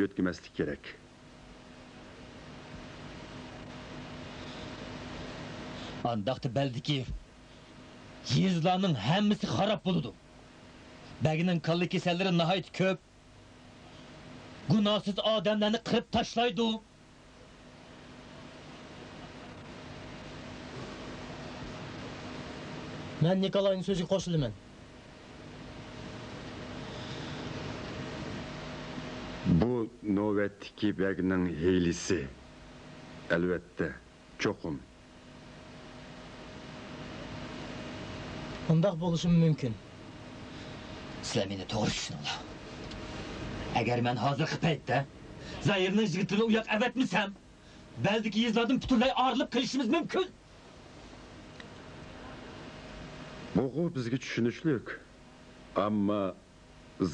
يۆتكىمەسلىك كېرەك. ئانداقتا بەلدىكى يېزىلارنىڭ ھەممىسى خاراب بولىدۇ. بەگنىڭ كاللا كېسەللىرى ناھايىتى كۆپ. گۇناھسىز ئادەملەرنى قىرىپ تاشلايدۇ. مەن نىكولاينىڭ سۆزىگە قوشۇلىمەن. بۇ نۆۋەتتىكى بەگنىڭ ھىيلىسى. ئەلۋەتتە، چوقۇم. ئۇنداق بولۇشىمۇ مۇمكىن. سىلەر مېنى توغرا چۈشىنىڭلار. ئەگەر مەن ھازىرقى پەيتتە زايىرنىڭ يىگىتلىرىنى ئۇياققا ئەۋەتمىسەم، بەلدىكى يېزىلاردىن پۈتۈنلەي ئايرىلىپ قېلىشىمىز مۇمكىن. بۇغۇ بىزگە چۈشىنىشلىك. ئەمما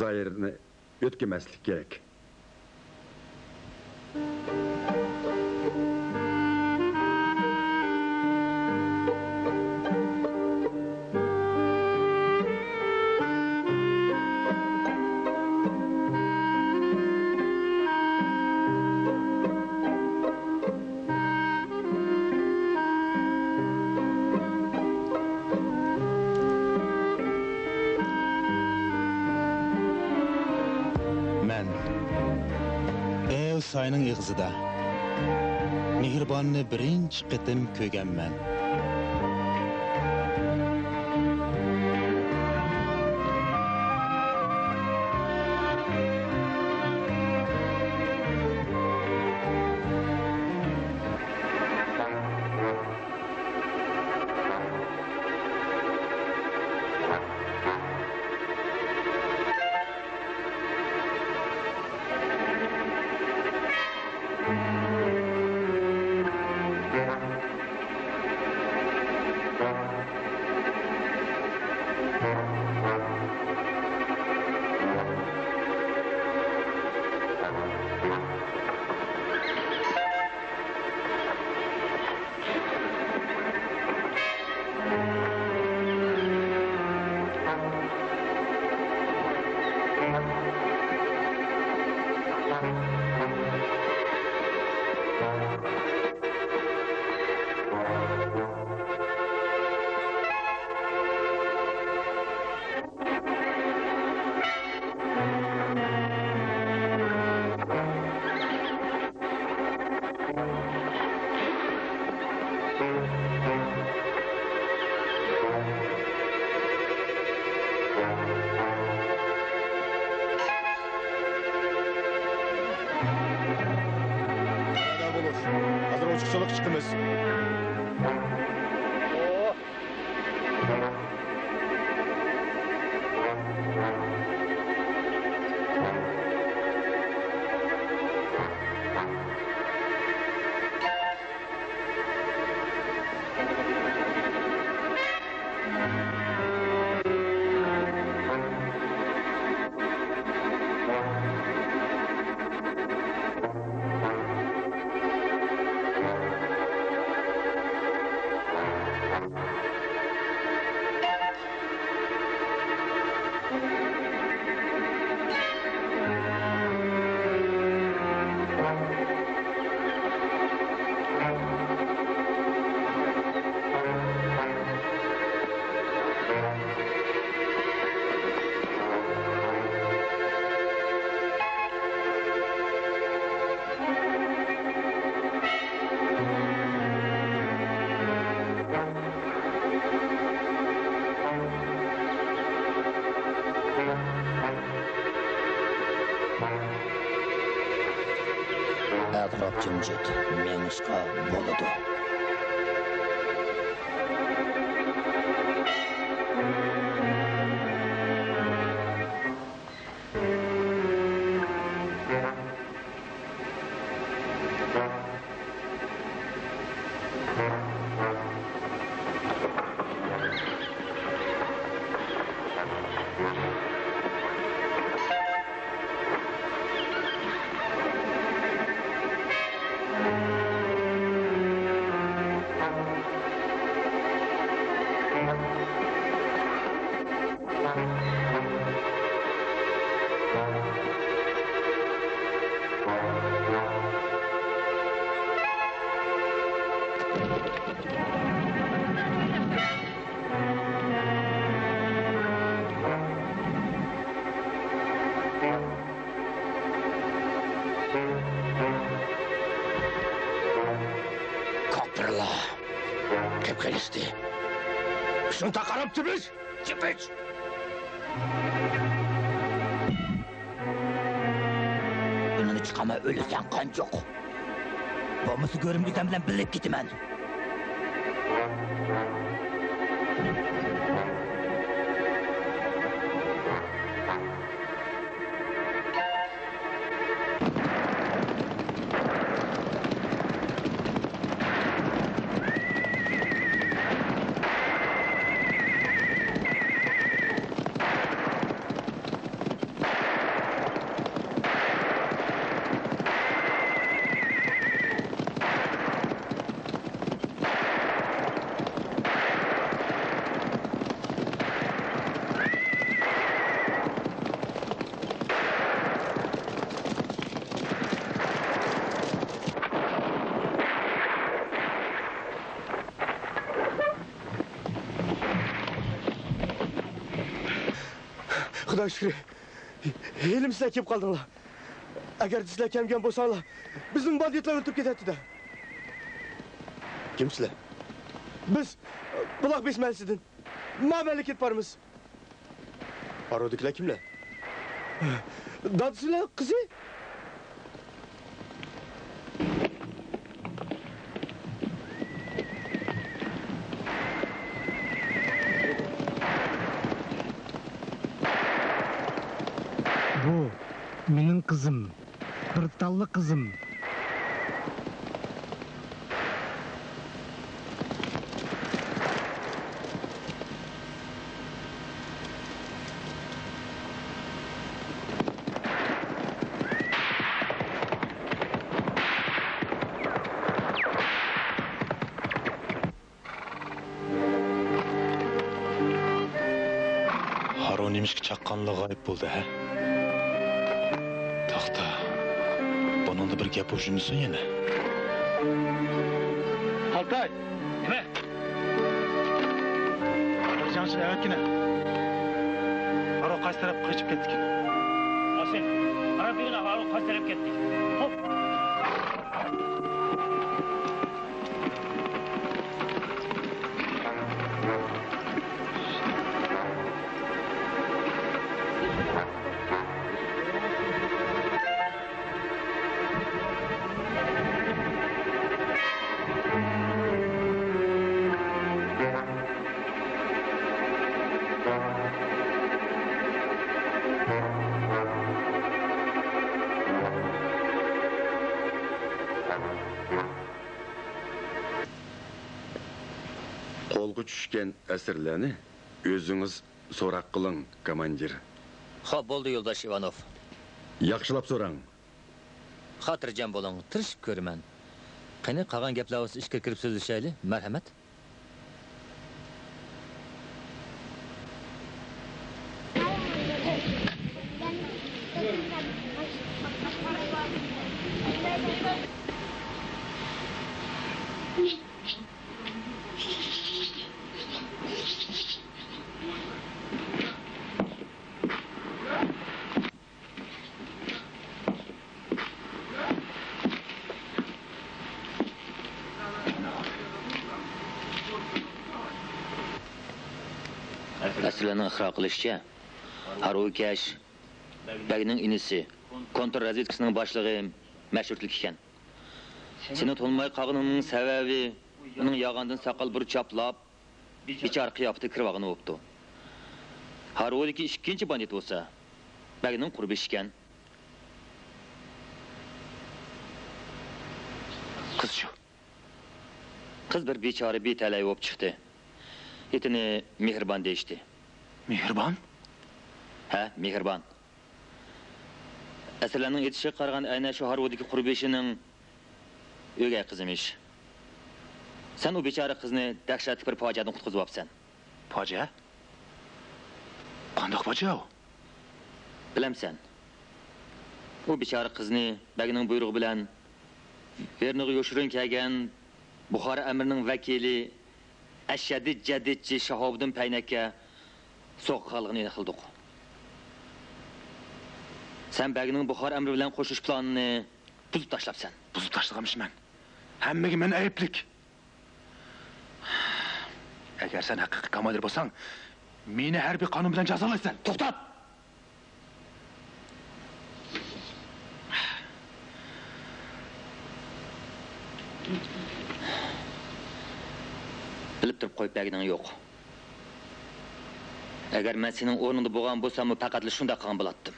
زايىرنى ئۆتكۈمەسلىك كېرەك. مەن ئېل ساينىڭ ئېغىزىدا مېھرىباننى بىرىنچى قېتىم كۆرگەنمەن. ھازىر ئوچۇقچىلىق چىقىمىز. ئەتراپ جىمجىت، مېڭىشقا بولىدۇ. كاپىرلار قېپقېلىشتى. شۇنداق قاراپ تۇرۇش. چېپىچ! ئۈنىنى چىقارماي ئۆلىسەن قانچۇق. بولمىسا گۆرۈم ئۆزۈم بىلەن بىللە كېتىمەن. خۇدا شۈكرى، ھېلىمۇ سىلەر كېلىپ قالدىڭلار. ئەگەر سىلەر كەلمىگەن بولساڭلار، بىزنى باندىتلار ئۇرۇپ كېتەتتى-دە. كىم سىلەر؟ بىز بۇلاق بېشى مەھەللىسىدىن. مەمەلىكىت بارمىز. ئارۇدىكىلەر كىملەر؟ دادىسى بىلەن قىزى. بۇ مېنىڭ قىزىم. بىر تاللا قىزىم. ھارۇ نېمىشقا چاققانلا غايىب بولدى، ھە؟ توختا. بۇنىڭدا بىر گەپ ئۇجۇمدىسۇن يەنە. ئالتاي! نېمە؟ بىر جەڭچىنى ئەۋەتكىنە. ھارۇ قايسى تەرەپكە قېچىپ كەتتىكىن؟ قاسىم، قاراپ بېرىڭ، ھارۇ قايسى تەرەپكە كەتتى؟ خوپ. قولغا چۈشكەن ئەسىرلەرنى ئۆزىڭىز سوراق قىلىڭ، كوماندىر. خوپ، بولدى، يولداش ئىۋانوف. ياخشىلاپ سوراڭ. خاتىرجەم بولۇڭ، تىرىشىپ كۆرىمەن. قېنى، قالغان گەپلەر بولسا ئىچكىرى كىرىپ سۆزلىشەيلى، مەرھەمەت. ئەسىرلەرنىڭ ئىقرار قىلىشىچە، ھارۋىكەش بەگنىڭ ئىنىسى، كونتر رازۋېدكىسىنىڭ باشلىقى مەشھۇر تىلكە ئىكەن. سېنى تونۇماي قالغىنىمنىڭ سەۋەبى، ئۇنىڭ ياغاندىن ساقال بۇرۇت چاپلاپ، بىچارە قىياپىتىگە كىرىۋالغىنى بوپتۇ. ھارۋىدىكى ئىككىنچى باندىت بولسا، بەگنىڭ قۇربىشى ئىكەن. قىزچۇ؟ قىز بىر بىچارە بىتەلەي بولۇپ چىقتى. ئېتىنى مېھرىبان دېيىشتى. مېھرىبان؟ ھە، مېھرىبان. ئەسىرلەرنىڭ ئېيتىشىغا قارىغاندا، ئەينەن شۇ ھارۋىدىكى قۇربىشىنىڭ ئۆگەي قىزىمىش. سەن ئۇ بىچارە قىزنى دەھشەتلىك بىر پاجىئەدىن قۇتقۇزۇۋاپسەن. پاجىئە؟ قانداق پاجىئە ئۇ؟ بىلەمسەن، ئۇ بىچارە قىزنى بەگنىڭ بۇيرۇقى بىلەن ۋېرنوغا يوشۇرۇن كەلگەن بۇخارا ئەمىرىنىڭ ۋەكىلى ئەشەددى جەدىدچى شاھابىدىن پەينەككە سوققانلىقىنى ئېنىقلىدۇق. سەن بەگنىڭ بۇخارا ئەمىرى بىلەن قوشۇلۇش پىلانىنى بۇزۇپ تاشلاپسەن. بۇزۇپ تاشلىغانمىشمەن. ھەممىگە مەن ئەيىبلىك. ئەگەر سەن ھەقىقىي كاماندىر بولساڭ، مېنى ھەربىي قانۇن بىلەن جازالايسەن. توختات! بىلىپ تۇرۇپ قويۇپ بەرگىنىڭ يوق. ئەگەر مەن سېنىڭ ئورنۇڭدا بولغان بولساممۇ، پەقەتلا شۇنداق قىلغان بولاتتىم.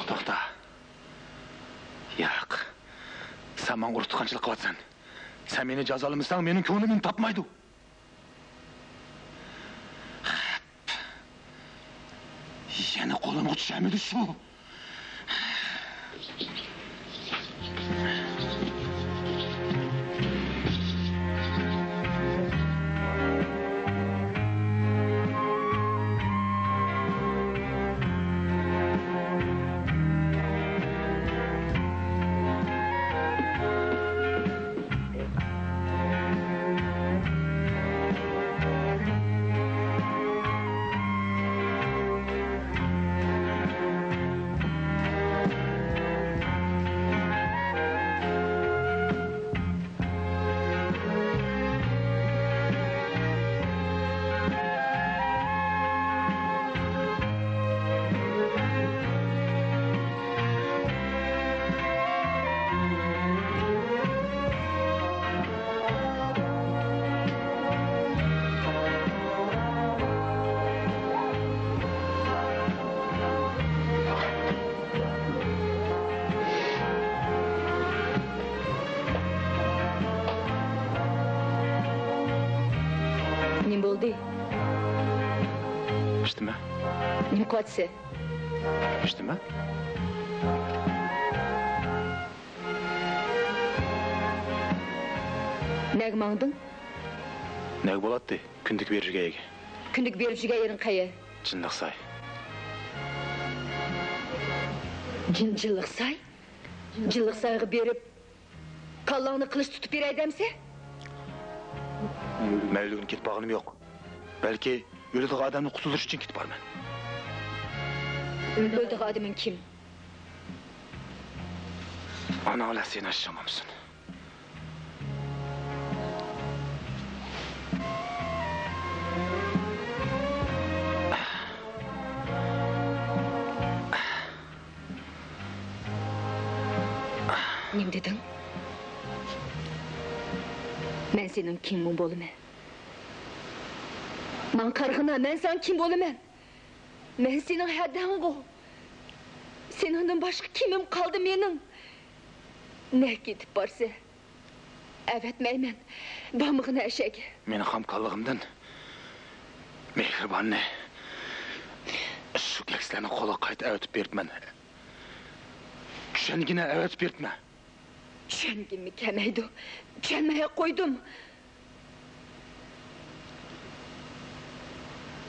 توختا. ياق. سەن ماڭا ئۇرۇق تۇغقانچىلىق قىلىۋاتىسەن. سەن مېنى جازالىمىساڭ، مېنىڭ كۆڭلۈم مېنى تاپمايدۇ. يەنە قولۇمغا چۈشەرمىدى شۇ. نېمە بولدى؟ ئىشتىمە. نېمە قىلىۋاتىسەن؟ ئىشتىمە. نەگە ماڭدىڭ؟ نەگە بولاتتى؟ كۈندىكى بېرىپ يۈرگەن يەرگە. كۈندىكى بېرىپ يۈرگەن يېرىڭ قەيەر؟ جىنلىق ساي. جىن-، جىنلىق ساي؟ جىنلىق سايغا بېرىپ، كاللاڭنى قىلىچ تۇتۇپ بېرەي دەمسە؟ مەن ئۆلگىنى كېتىپ بارغىنىم يوق. بەلكى ئۆلىدىغان ئادەمنى قۇتۇلدۇرۇش ئۈچۈن كېتىپ بارىمەن. ئۆلىدىغان ئادىمىڭ كىم؟ ئاناڭ بىلەن سېنىڭ ئىشىڭ بولمىسۇن. نېمە دېدىڭ؟ مەن سېنىڭ كىمىڭ بولىمەن؟ ماڭا قارىغىنا، مەن ساڭا كىم بولىمەن؟ مەن سېنىڭ ھەدەڭغۇ. سېنىڭدىن باشقا كىمىم قالدى مېنىڭ؟ نەگە كېتىپ بارىسەن؟ ئەۋەتمەيمەن. بارمىغىن ئەشەگە. مېنىڭ خام كاللىغىمدىن مېھرىباننى شۇ كەكسىلەرنىڭ قولىغا قايتا ئەۋەتىپ بېرىپمەن. چۈشەنگىنە ئەۋەتىپ بېرىپمەن. چۈشەنگۈممۇ كەلمەيدۇ. چۈشەنمەي قويدۇم.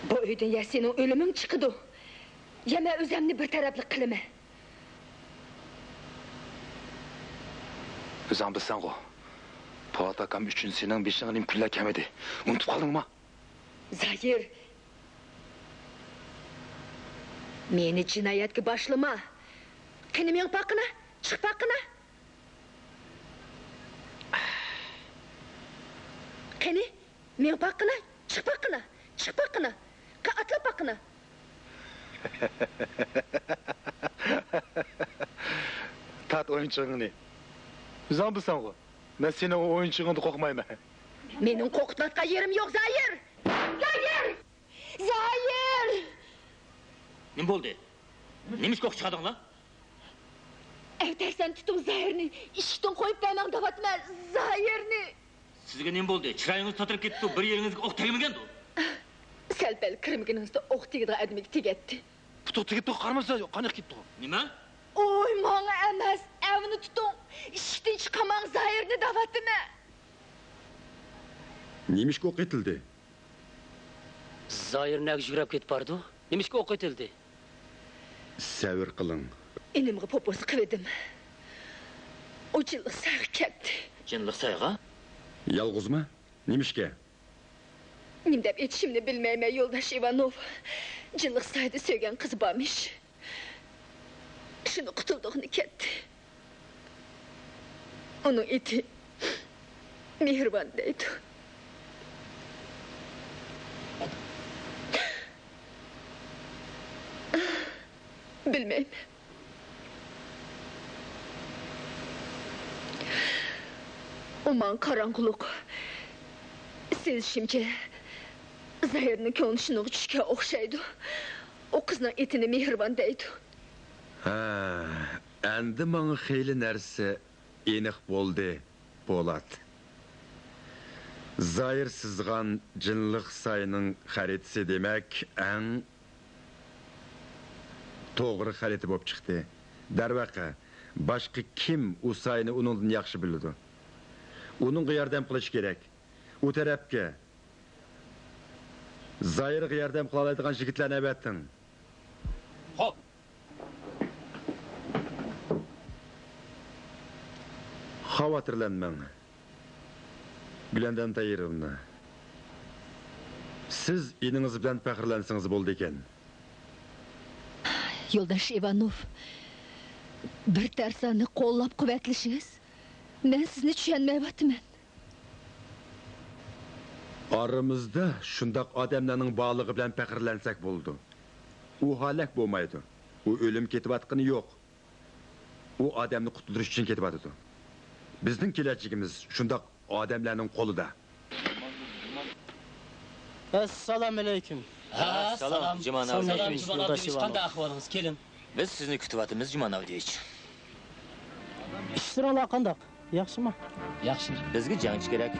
بۇ ئۆيدىن يا سېنىڭ ئۆلۈمۈڭ چىقىدۇ، يا مەن ئۆزۈمنى بىر تەرەپلىك قىلىمەن. ئۆزۈڭ بىلسەڭغۇ، پولات ئاكام ئۈچۈن سېنىڭ بېشىڭغا نېمە كۈنلەر كەلمىدى. ئۇنتۇپ قالدىڭما؟ زاھىر، مېنى جىنايەتكە باشلىما. قېنى مېڭىپ باققىنا، چىقىپ باققىنا. قېنى، مېڭىپ باققىنا، چىقىپ باققىنا، چىقىپ باققىنا. قا-، ئاتلاپ باققىنا. تارت ئويۇنچۇقۇڭنى. ئۆزۈڭ بىلسەڭغۇ، مەن سېنىڭ ئۇ ئويۇنچۇقۇڭدىن قورقمايمەن. مېنىڭ قورقۇتۇۋاتقان يېرىم يوق، زاھىر! زاھىر! زاھىر! نېمە بولدى؟ نېمە ئىش قوقۇپ چىقاردىڭلار؟ ئەۋەتەرسەن تۇتۇڭ زاھىرنى، ئىشىكتىن قويۇپ بەرمەڭ دەۋاتىمەن، زاھىرنى! سىزگە نېمە بولدى؟ چىرايىڭىز تاتىرىپ كېتىپتۇ، بىر يېرىڭىزگە ئوق تەگمىگەندۇ؟ سەل-پەل كىرمىگىنىڭىزدە ئوق تېگىدىغان ئادىمىگە تېگەتتى. پۇتىغا تېگىپتۇ، قارىمىسا قان ئېقىپ كېتىپتۇ. نېمە؟ ئوي، ماڭا ئەمەس، ئەۋنى تۇتۇڭ. ئىشىكتىن چىقارماڭ، زاھىر نېمە دەۋاتىمەن؟ نېمىشقا ئوق ئېتىلدى؟ زايىر نەگە يۈگرەپ كېتىپ بارىدۇ؟ نېمىشقا ئوق ئېتىلدى؟ سەۋر قىلىڭ. ئىنىمغا پوپوزا قىلىۋىدىم. ئۇ جىنلىق سايغا كەتتى. جىنلىق سايغا؟ يالغۇزما؟ نېمىشقا؟ نېمە دەپ ئېيتىشىمنى بىلمەيمەن، يولداش ئىۋانوف. جىنلىق سايدا سۆيگەن قىزى بارمىش. شۇنى قۇتۇلدۇغىنى كەتتى. ئۇنىڭ ئېتى مېھرىبان دەيدۇ. بىلمەيمەن. ئۇ ماڭا قاراڭغۇلۇق. سېزىشىمچە، زاھىرنىڭ كۆڭلى شۇنىڭغا چۈشكەن ئوخشايدۇ. ئۇ قىزنىڭ ئېتىنى مېھرىبان دەيدۇ. ھە، ئەمدى ماڭا خېلى نەرسە ئېنىق بولدى، پولات. زاھىر سىزغان جىنلىق ساينىڭ خەرىتىسى، دېمەك، ئەڭ توغرا خەرىتە بولۇپ چىقتى. دەرۋەقە، باشقا كىم ئۇ ساينى ئۇنىڭدىن ياخشى بىلىدۇ؟ ئۇنىڭغا ياردەم قىلىش كېرەك. ئۇ تەرەپكە زاھىرغا ياردەم قىلالايدىغان يىگىتلەرنى ئەۋەتىڭ. خوپ. خاۋاتىرلەنمەڭ، گۈلەندەم تايىروۋنا. سىز ئىنىڭىز بىلەن پەخىرلەنسىڭىز بولىدىكەن. يولداش ئىۋانوف، بىر تەرسانى قوللاپ-قۇۋۋەتلىشىڭىز، مەن سىزنى چۈشەنمەيۋاتىمەن. ئارىمىزدا شۇنداق ئادەملەرنىڭ بارلىقى بىلەن پەخىرلەنسەك بولىدۇ. ئۇ ھالاك بولمايدۇ. ئۇ ئۆلۈم كېتىۋاتقىنى يوق. ئۇ ئادەمنى قۇتۇلدۇرۇش ئۈچۈن كېتىۋاتىدۇ. بىزنىڭ كېلەچىكىمىز شۇنداق ئادەملەرنىڭ قولىدا. ئەسسالامۇئەلەيكۇم. ھە، سالام. جۇمان ئابىدىن. سالام، جۇمان ئابىدىن. قانداق ئەھۋالىڭىز؟ كېلىڭ. بىز سىزنى كۈتۈۋاتىمىز، جۇمان ئابىدىن. ئىشلىرىڭلار قانداق؟ ياخشىمۇ؟ ياخشى. بىزگە جەڭچى كېرەك.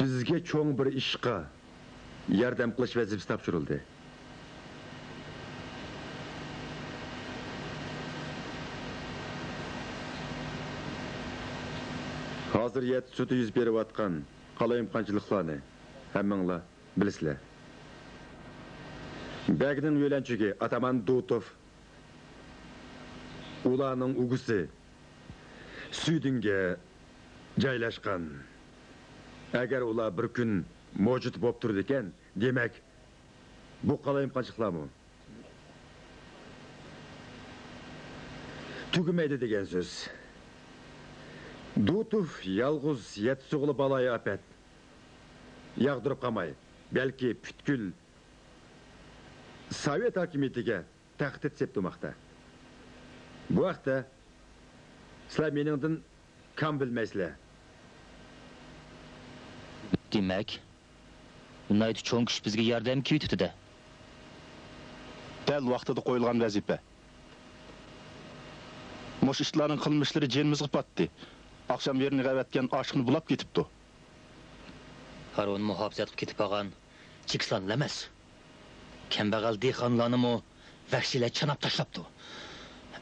بىزگە چوڭ بىر ئىشقا ياردەم قىلىش ۋەزىپىسى تاپشۇرۇلدى. ھازىر يەتتە سۇدا يۈز بېرىۋاتقان قالايمىقانچىلىقلارنى ھەممىڭلار بىلىسىلەر. بەگنىڭ يۆلەنچۈكى ئاتامان دوتوف، ئۇلارنىڭ ئۇگىسى سۈيدۈنگە جايلاشقان. ئەگەر ئۇلار بىر كۈن موجۇت بولۇپ تۇرىدىكەن، دېمەك، بۇ قالايمىقانچىلىقلارمۇ تۈگىمەيدۇ دېگەن سۆز. دوتوف يالغۇز يەتسىغۇلا بالايىئاپەت ياغدۇرۇپ قالماي، بەلكى پۈتكۈل سوۋېت ھاكىمىيىتىگە تەھدىت سېلىپ تۇرماقتا. بۇ ھەقتە سىلەر مېنىڭدىن ھېچقاچان بىلمەيسىلەر. دېمەك، بۇ ناھايىتى چوڭ كۈچ بىزگە ياردەمگە كېلىۋېتىپتۇ-دە. دەل ۋاقتىدا قويۇلغان ۋەزىپە. مۇشۇ ئىتلارنىڭ قىلمىشلىرى جېنىمىزغا پاتتى. ئاخشام ۋېرنېغا ئەۋەتكەن ئاشىقنى بۇلاپ كېتىپتۇ. ھارۋىنى مۇھاپىزەت قىلىپ كېتىپ قالغان چېكىستلارنىلا ئەمەس، كەمبەغەل دېھقانلارنىمۇ ۋەھشىيلەر چاناپ تاشلاپتۇ.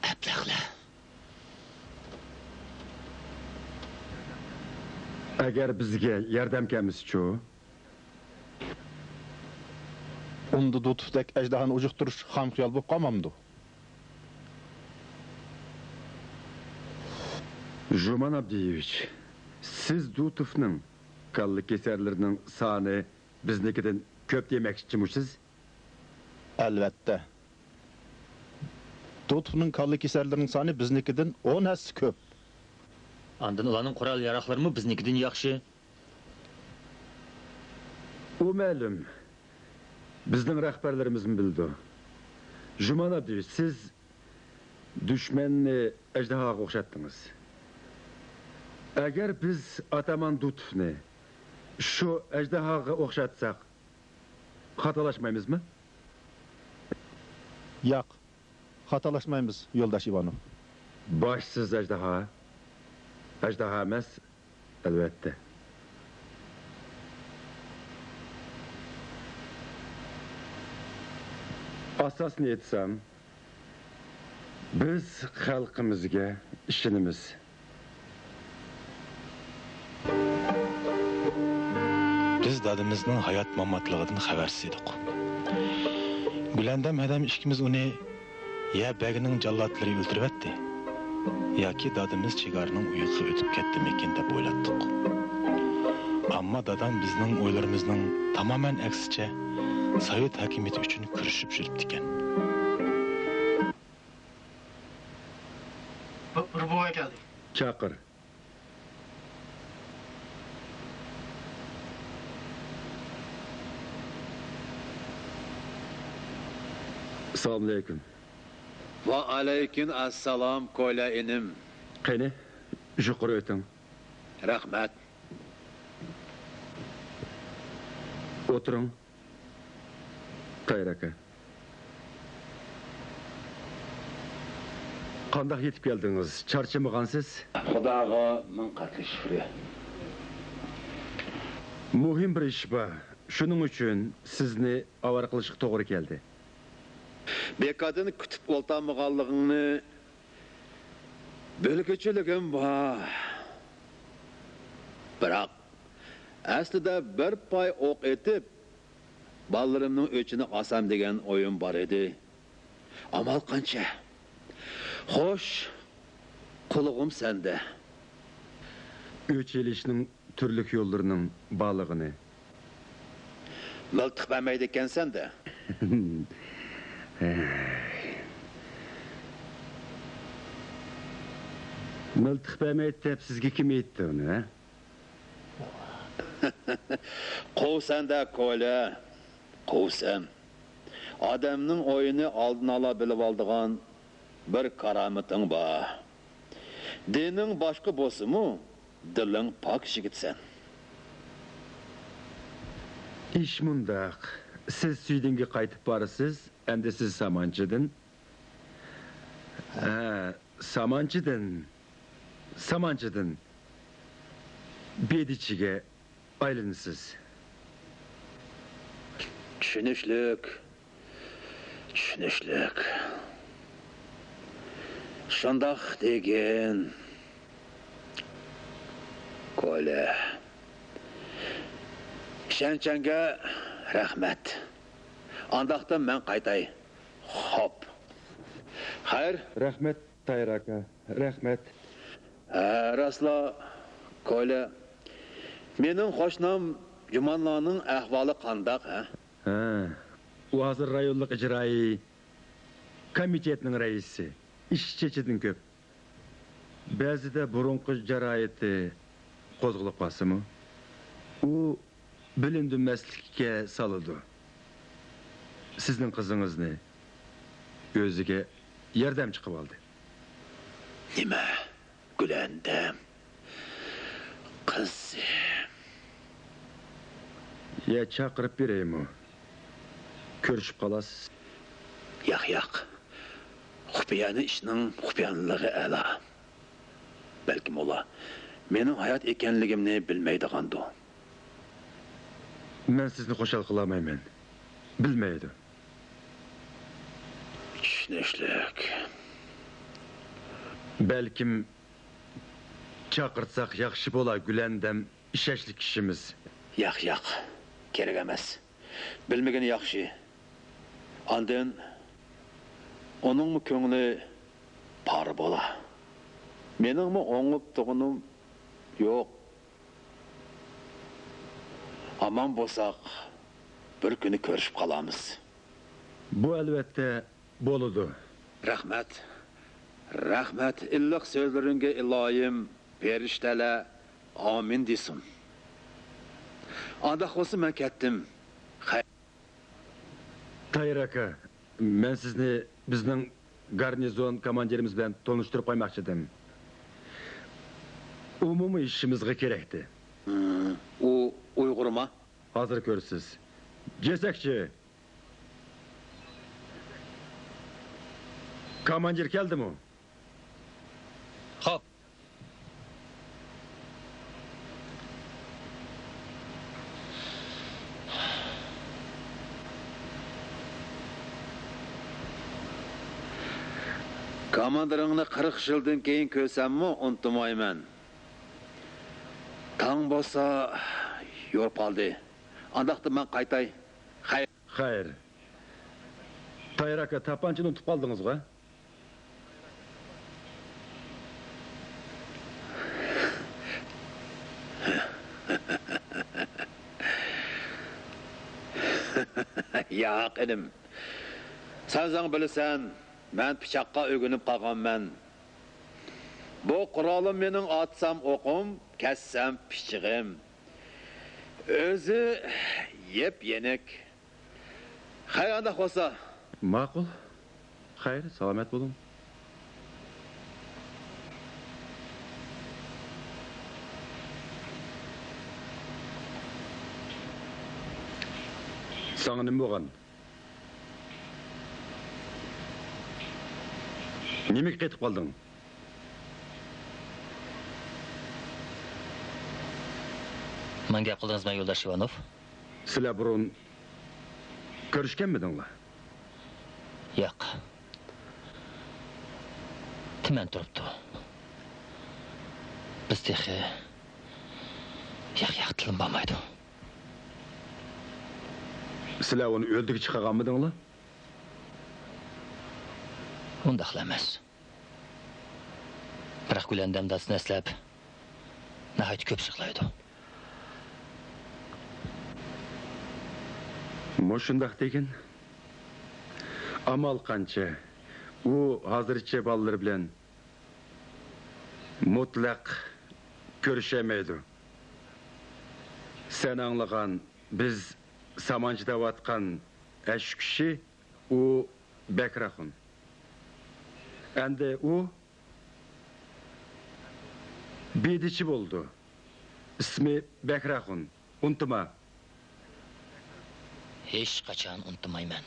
ئەبلەخلەر! ئەگەر بىزگە ياردەم كەلمىسىچۇ؟ ئۇندا دۇتۇفدەك ئەجدىھانى ئۇجۇقتۇرۇش خام خىيال بولۇپ قالمامدۇ؟ ژۇمان ئابدىيېۋىچ، سىز دۇتۇفنىڭ كاللا كېسەللىرىنىڭ سانى بىزنىڭكىدىن كۆپ دېمەكچىمۇ سىز؟ ئەلۋەتتە. دۇتۇفنىڭ كاللا كېسەللىرىنىڭ سانى بىزنىڭكىدىن ئون ھەسسە كۆپ. ئاندىن ئۇلارنىڭ قورال-ياراغلىرىمۇ بىزنىڭكىدىن ياخشى. ئۇ مەلۇم. بىزنىڭ رەھبەرلىرىمىزمۇ بىلىدۇ. ژۇمان ئابدىيېۋىچ، سىز دۈشمەننى ئەجدىھاغا ئوخشاتتىڭىز. ئەگەر بىز ئاتامان دۇتۇفنى شۇ ئەجدىھاغا ئوخشاتساق، خاتالاشمايمىزمۇ؟ ياق، خاتالاشمايمىز، يولداش ئىۋانوف. باشسىز ئەجدىھا ئەجدىھا ئەمەس، ئەلۋەتتە. ئاساسىنى ئېيتسام، بىز خەلقىمىزگە ئىشىنىمىز. بىز دادىمىزنىڭ ھايات-ماماتلىقىدىن خەۋەرسىز ئىدۇق. گۈلەندەم ھەدەم ئىككىمىز ئۇنى يا بەگنىڭ جاللاتلىرى ئۆلتۈرۈۋەتتى، ياكى دادىمىز چىگارنىڭ ئۇيقۇسىغا ئۆتۈپ كەتتىمىكىن دەپ ئويلاتتۇق. ئەمما دادام بىزنىڭ ئويلىرىمىزنىڭ تامامەن ئەكسىچە، سوۋېت ھاكىمىيىتى ئۈچۈن كۈرىشىپ يۈرۈپتىكەن. بىر، بىر بوۋاي كەلدى. چاقىر. ئەسسالامۇئەلەيكۇم. ۋەئەلەيكۇم ئەسسالام، كولە ئىنىم. قېنى، يۇقىرى ئۆتۈڭ. رەھمەت. ئولتۇرۇڭ. تايىر ئاكا. قانداق يېتىپ كەلدىڭىز؟ چارچىمىغانسىز؟ خۇداغا مىڭ قەتلىك شۈكرى. مۇھىم بىر ئىش بار. شۇنىڭ ئۈچۈن سىزنى ئاۋارە قىلىشقا توغرا كەلدى. بىكاردىن كۈتۈپ ئولتۇرمىغانلىقىڭنى بىلگۈچىلىكىم بار. بىراق، ئەسلىدە بىر پاي ئوق ئېتىپ، بالىلىرىمنىڭ ئۆچىنى ئالسام دېگەن ئويۇم بار ئىدى. ئامال قانچە؟ خوش، قۇلىقىم سەندە. ئۆچ ئېلىشنىڭ تۈرلۈك يوللىرىنىڭ بارلىقىنى. مىلتىق بەرمەيدىكەنسەن-دە. مىلتىق بەرمەيدۇ دەپ سىزگە كىم ئېيتتى ئۇنى، ھە؟ قوۋسەن-دە، كولە، قوۋسەن. ئادەمنىڭ ئويىنى ئالدىنئالا بىلىۋالىدىغان بىر كارامىتىڭ بار. دىنىڭ باشقا بولسىمۇ، دىلىڭ پاك يىگىتسەن. ئىش مۇنداق، سىز سۈيدىنگە قايتىپ بارىسىز، ئەمدى سىز سامانچىدىن، ھە، سامانچىدىن، سامانچىدىن بېدىچىگە ئايلىنىسىز. چۈشىنىشلىك، چۈشىنىشلىك. شۇنداق دېگىن، كولە. ئىشەنچىڭگە رەھمەت. ئانداقتا مەن قايتاي. خوپ. خەير. رەھمەت، تايىر ئاكا. رەھمەت. ھە، راستلا، كولە. مېنىڭ قوشنام جۇمانلارنىڭ ئەھۋالى قانداق، ھە؟ ھە، ئۇ ھازىر رايونلۇق ئىجرائىي كومىتېتنىڭ رەئىسى. ئىش چېچىدىن كۆپ. بەزىدە بۇرۇنقى جاراھىتى قوزغىلىپ قالسىمۇ، ئۇ بىلىندۈرمەسلىككە سالىدۇ. سىزنىڭ قىزىڭىزنى ئۆزىگە ياردەمچى قىلىۋالدى. نېمە؟ گۈلەندەم؟ يا چاقىرىپ بېرەيمۇ؟ كۆرۈشۈپ قالارسىز. ياق، ياق. خۇپىيانە ئىشنىڭ خۇپىيانىلىقى ئەلا. بەلكىم ئۇلار مېنىڭ ھايات ئىكەنلىكىمنى بىلمەيدىغاندۇ. مەن سىزنى خۇشال قىلالمايمەن. بىلمەيدۇ. چۈشىنىشلىك. بەلكىم چاقىرتساق ياخشى بولا، گۈلەندەم، ئىشەنچلىك كىشىمىز. ياق، ياق. كېرەك ئەمەس. بىلمىگىنى ياخشى. ئاندىن ئۇنىڭمۇ كۆڭلى پارە بولا. مېنىڭمۇ ئوڭۇپ تۇغىنىم يوق. ئامان بولساق، بىر كۈنى كۆرۈشۈپ قالارمىز. بۇ ئەلۋەتتە بولىدۇ. رەھمەت. رەھمەت. ئىللىق سۆزلىرىڭگە ئىلاھىم، پەرىشتەلەر ئامىن دېسۇن. ئانداق بولسا مەن كەتتىم. خەير. تايىر ئاكا، مەن سىزنى بىزنىڭ گارنىزون كاماندىرىمىز بىلەن تونۇشتۇرۇپ قويماقچىدىم. ئۇمۇمىي ئىشىمىزغا كېرەكتى. ھىم، ئۇ ئۇيغۇرما؟ ھازىر كۆرىسىز. جېسەكچى! كاماندىر كەلدىمۇ؟ خوپ. كاماندىرىڭنى قىرىق يىلدىن كېيىن كۆرسەممۇ ئۇنتۇمايمەن. تاڭ بولسا يورۇپ قالدى. ئانداقتا مەن قايتاي. خەير. خەير. تايىر ئاكا، تاپانچىنى ئۇنتۇپ قالدىڭىزغۇ؟ ياق، ئىنىم. سەن زاڭ بىلىسەن، مەن پىچاققا ئۆگىنىپ قالغانمەن. بۇ قورالىم مېنىڭ، ئاتسام ئوقۇم، كەسسەم پىچىقىم. ئۆزى يېپ-يېنىك. خەير، ئانداق بولسا. ماقۇل. خەير، سالامەت بولۇڭ. ساڭا نېمە بولغان؟ نېمىگە قېتىپ قالدىڭ؟ ماڭا گەپ قىلدىڭىزمۇ، يولداش ئىۋانوف؟ سىلەر بۇرۇن كۆرۈشكەنمىدىڭلار؟ ياق. تۈمەن تۇرۇپتۇ. بىز تېخى ياق-ياق تىلىم بارمايدۇ. سىلەر ئۇنى ئۆلدۈرگە چىقارغانمىدىڭلار؟ ئۇنداقلا ئەمەس. بىراق گۈلەندەم دادىسىنى ئەسلەپ، ناھايىتى كۆپ يىغلايدۇ. مۇشۇنداق دېگىن. ئامال قانچە؟ ئۇ ھازىرچە بالىلىرى بىلەن مۇتلەق كۆرۈشەلمەيدۇ. سەن ئاڭلىغان، بىز سامان چىداۋاتقان ئەشۇ كىشى ئۇ بەكرى ئاخۇن. ئەمدى ئۇ بىدىچى بولىدۇ. ئىسمى بەكرى ئاخۇن. ئۇنتۇما. ھېچقاچان ئۇنتۇمايمەن.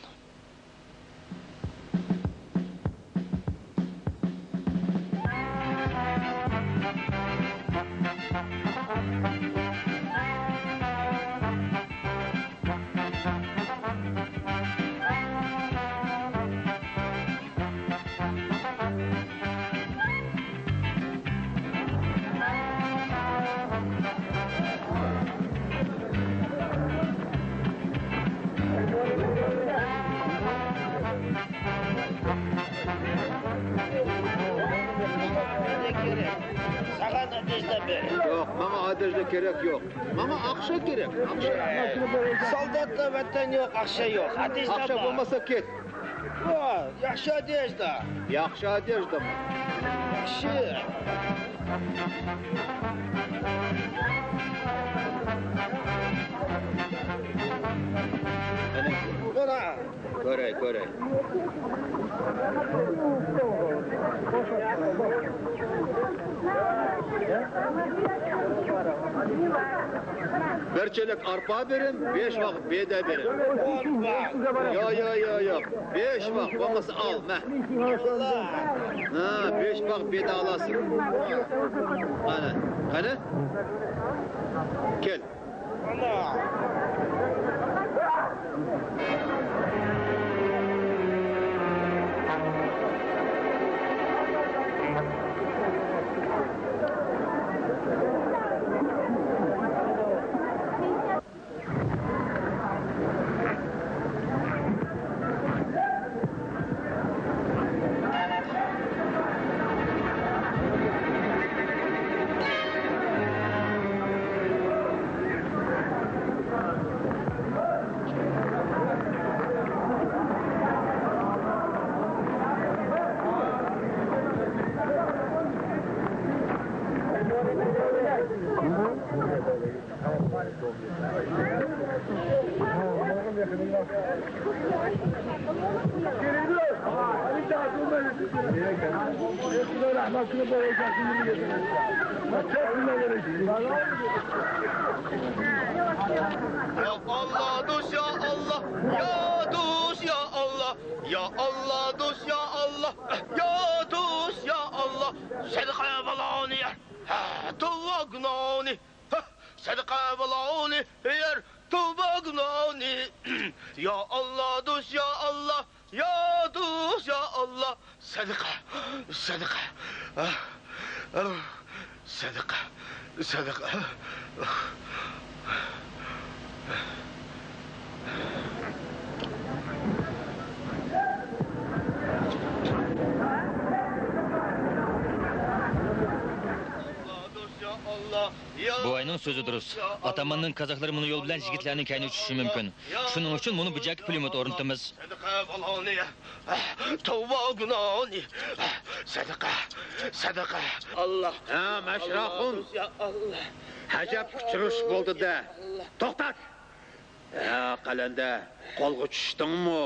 ساڭا ئادەجدە بېرىڭ. ياق، ماڭا ئادەجدە كېرەك يوق. ماڭا ئاقچا كېرەك، ئاقچا. سولداتتا ۋەتەن يوق، ئاقچا يوق. ئادەجدە ئاقچا بار. بولمىسا كەت. ۋا، ياخشى ئادەجدە. ياخشى ئادەجدىمۇ؟ ياخشى. مانا. كۆرەي، كۆرەي. بىر چېلەك ئارپا بېرىم، بەش ۋاق بېدە بېرىم. يا، يا، يا، يا. بەش ۋاق بولمىسا ئال، مە. ھە، بەش ۋاق بېدە ئالاسىز. قانا، قانا. كەل. يا الله دوست يا الله، يا دوست يا الله، يا الله دوست يا الله، يا دوست يا الله. سەدىقە بالانى، توۋا گۇناھنى، سەدىقە بالانى، يەر توۋا گۇناھنى. يا الله دوست يا الله، يا دوست يا الله. سەدىقە، سەدىقە، سەدىقە، سەدىقە. بوۋاينىڭ سۆزى دۇرۇس. ئاتاماننىڭ كازاكلىرى مۇنۇ يول بىلەن يىگىتلەرنىڭ كەينىگە چۈشۈشى مۇمكىن. شۇنىڭ ئۈچۈن مۇنۇ بۇ جايغا پۇليومېت ئورنىتىمىز. سەدىقە بالانى، توۋا گۇناھنى، سەدىقە، سەدىقە. ئاللا. ھە، مەشرەخۇن. ئاللا، يا ئاللا. ئەجەب ئۇچرىشىش بولدى-دە. توختات! ھە، قەلەندەر، قولغا چۈشتۈڭمۇ؟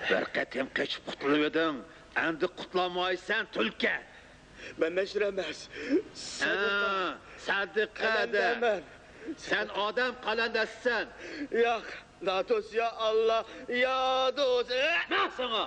بىر قېتىم قېچىپ قۇتۇلۇۋىدىڭ، ئەمدى قۇتۇلالمايسەن، تۈلكە! مەن مەشرە ئەمەس. ھە، سەدىقە. سەدىقە دە. قەلەندەرمەن. سەن ئادەم قەلەندەرسەن. ياق، نادوست، يا ئاللا، يا دوست. ماڭ ساڭا.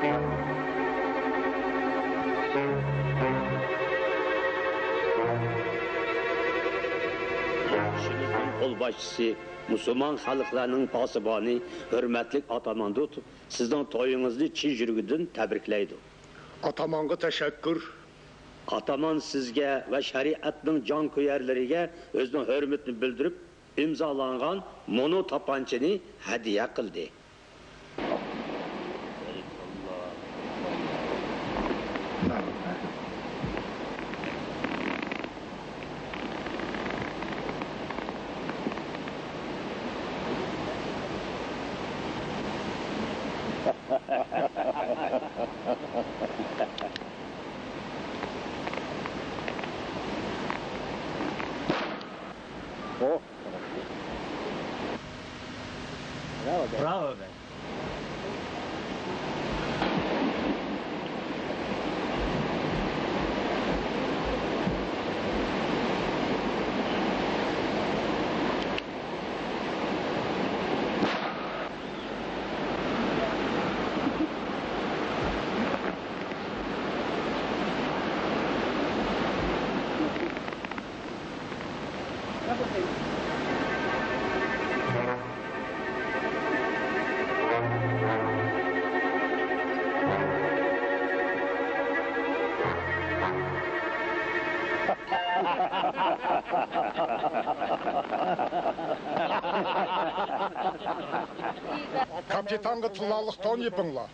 ئىشىمىزنىڭ قولباشچىسى، مۇسۇلمان خەلقلەرنىڭ پاسىبانى، ھۆرمەتلىك ئاتامان دوت سىزنىڭ تويىڭىزنى چىن يۈرىكىدىن تەبرىكلەيدۇ. ئاتامانغا تەشەككۈر. ئاتامان سىزگە ۋە شەرىئەتنىڭ جانكۆيەرلىرىگە ئۆزىنىڭ ھۆرمىتىنى بىلدۈرۈپ، ئىمزالانغان مۇنۇ تاپانچىنى ھەدىيە قىلدى. Oh. Bravo, be. Bravo, be. كاپىتانغا تىللالىق تون يېپىڭلار.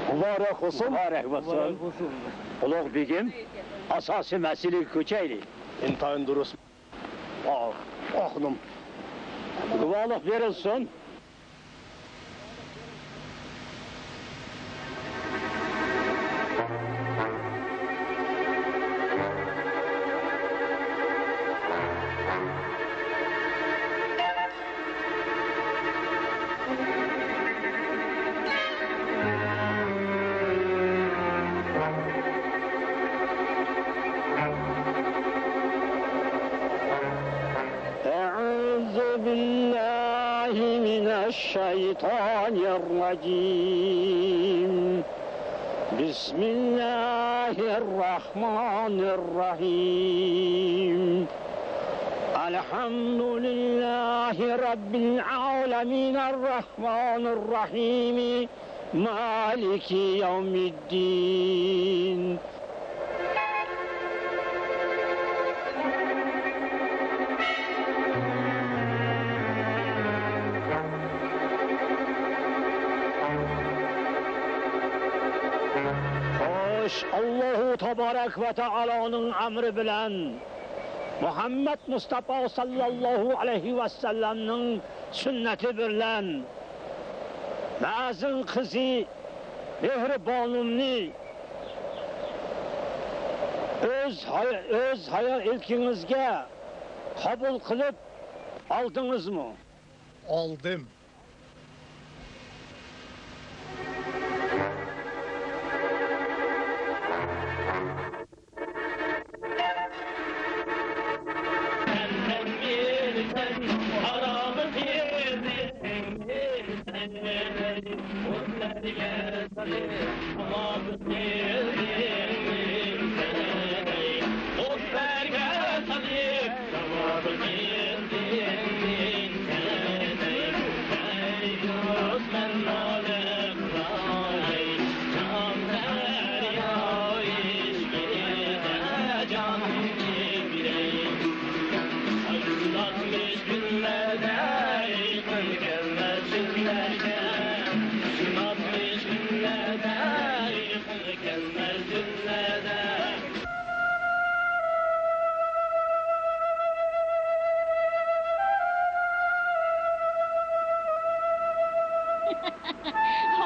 مۇبارەك بولسۇن. مۇبارەك بولسۇن. ئۇلۇغ بېگىم، ئاساسىي مەسىلىگە كۆچەيلى. ئىنتايىن دۇرۇس. ئا-، ئاخۇنۇم. گۇۋاھلىق بېرىلسۇن. أعوذ بالله من الشيطان الرجيم. بسم الله الرحمن الرحيم. الحمد لله رب العالمين الرحمن الرحيم مالك يوم الدين. خوش، ئاللاھۇ تابارەك ۋە تائالانىڭ ئەمرى بىلەن، مۇھەممەد مۇستافا ساللاللاھۇ ئەلەيھى ۋەسەللەمنىڭ سۈننىتى بىلەن مەزىن قىزى مېھرىبانۇمنى ئۆز ھايا-، ئۆز ھايا ئىلكىڭىزگە قوبۇل قىلىپ ئالدىڭىزمۇ؟ ئالدىم.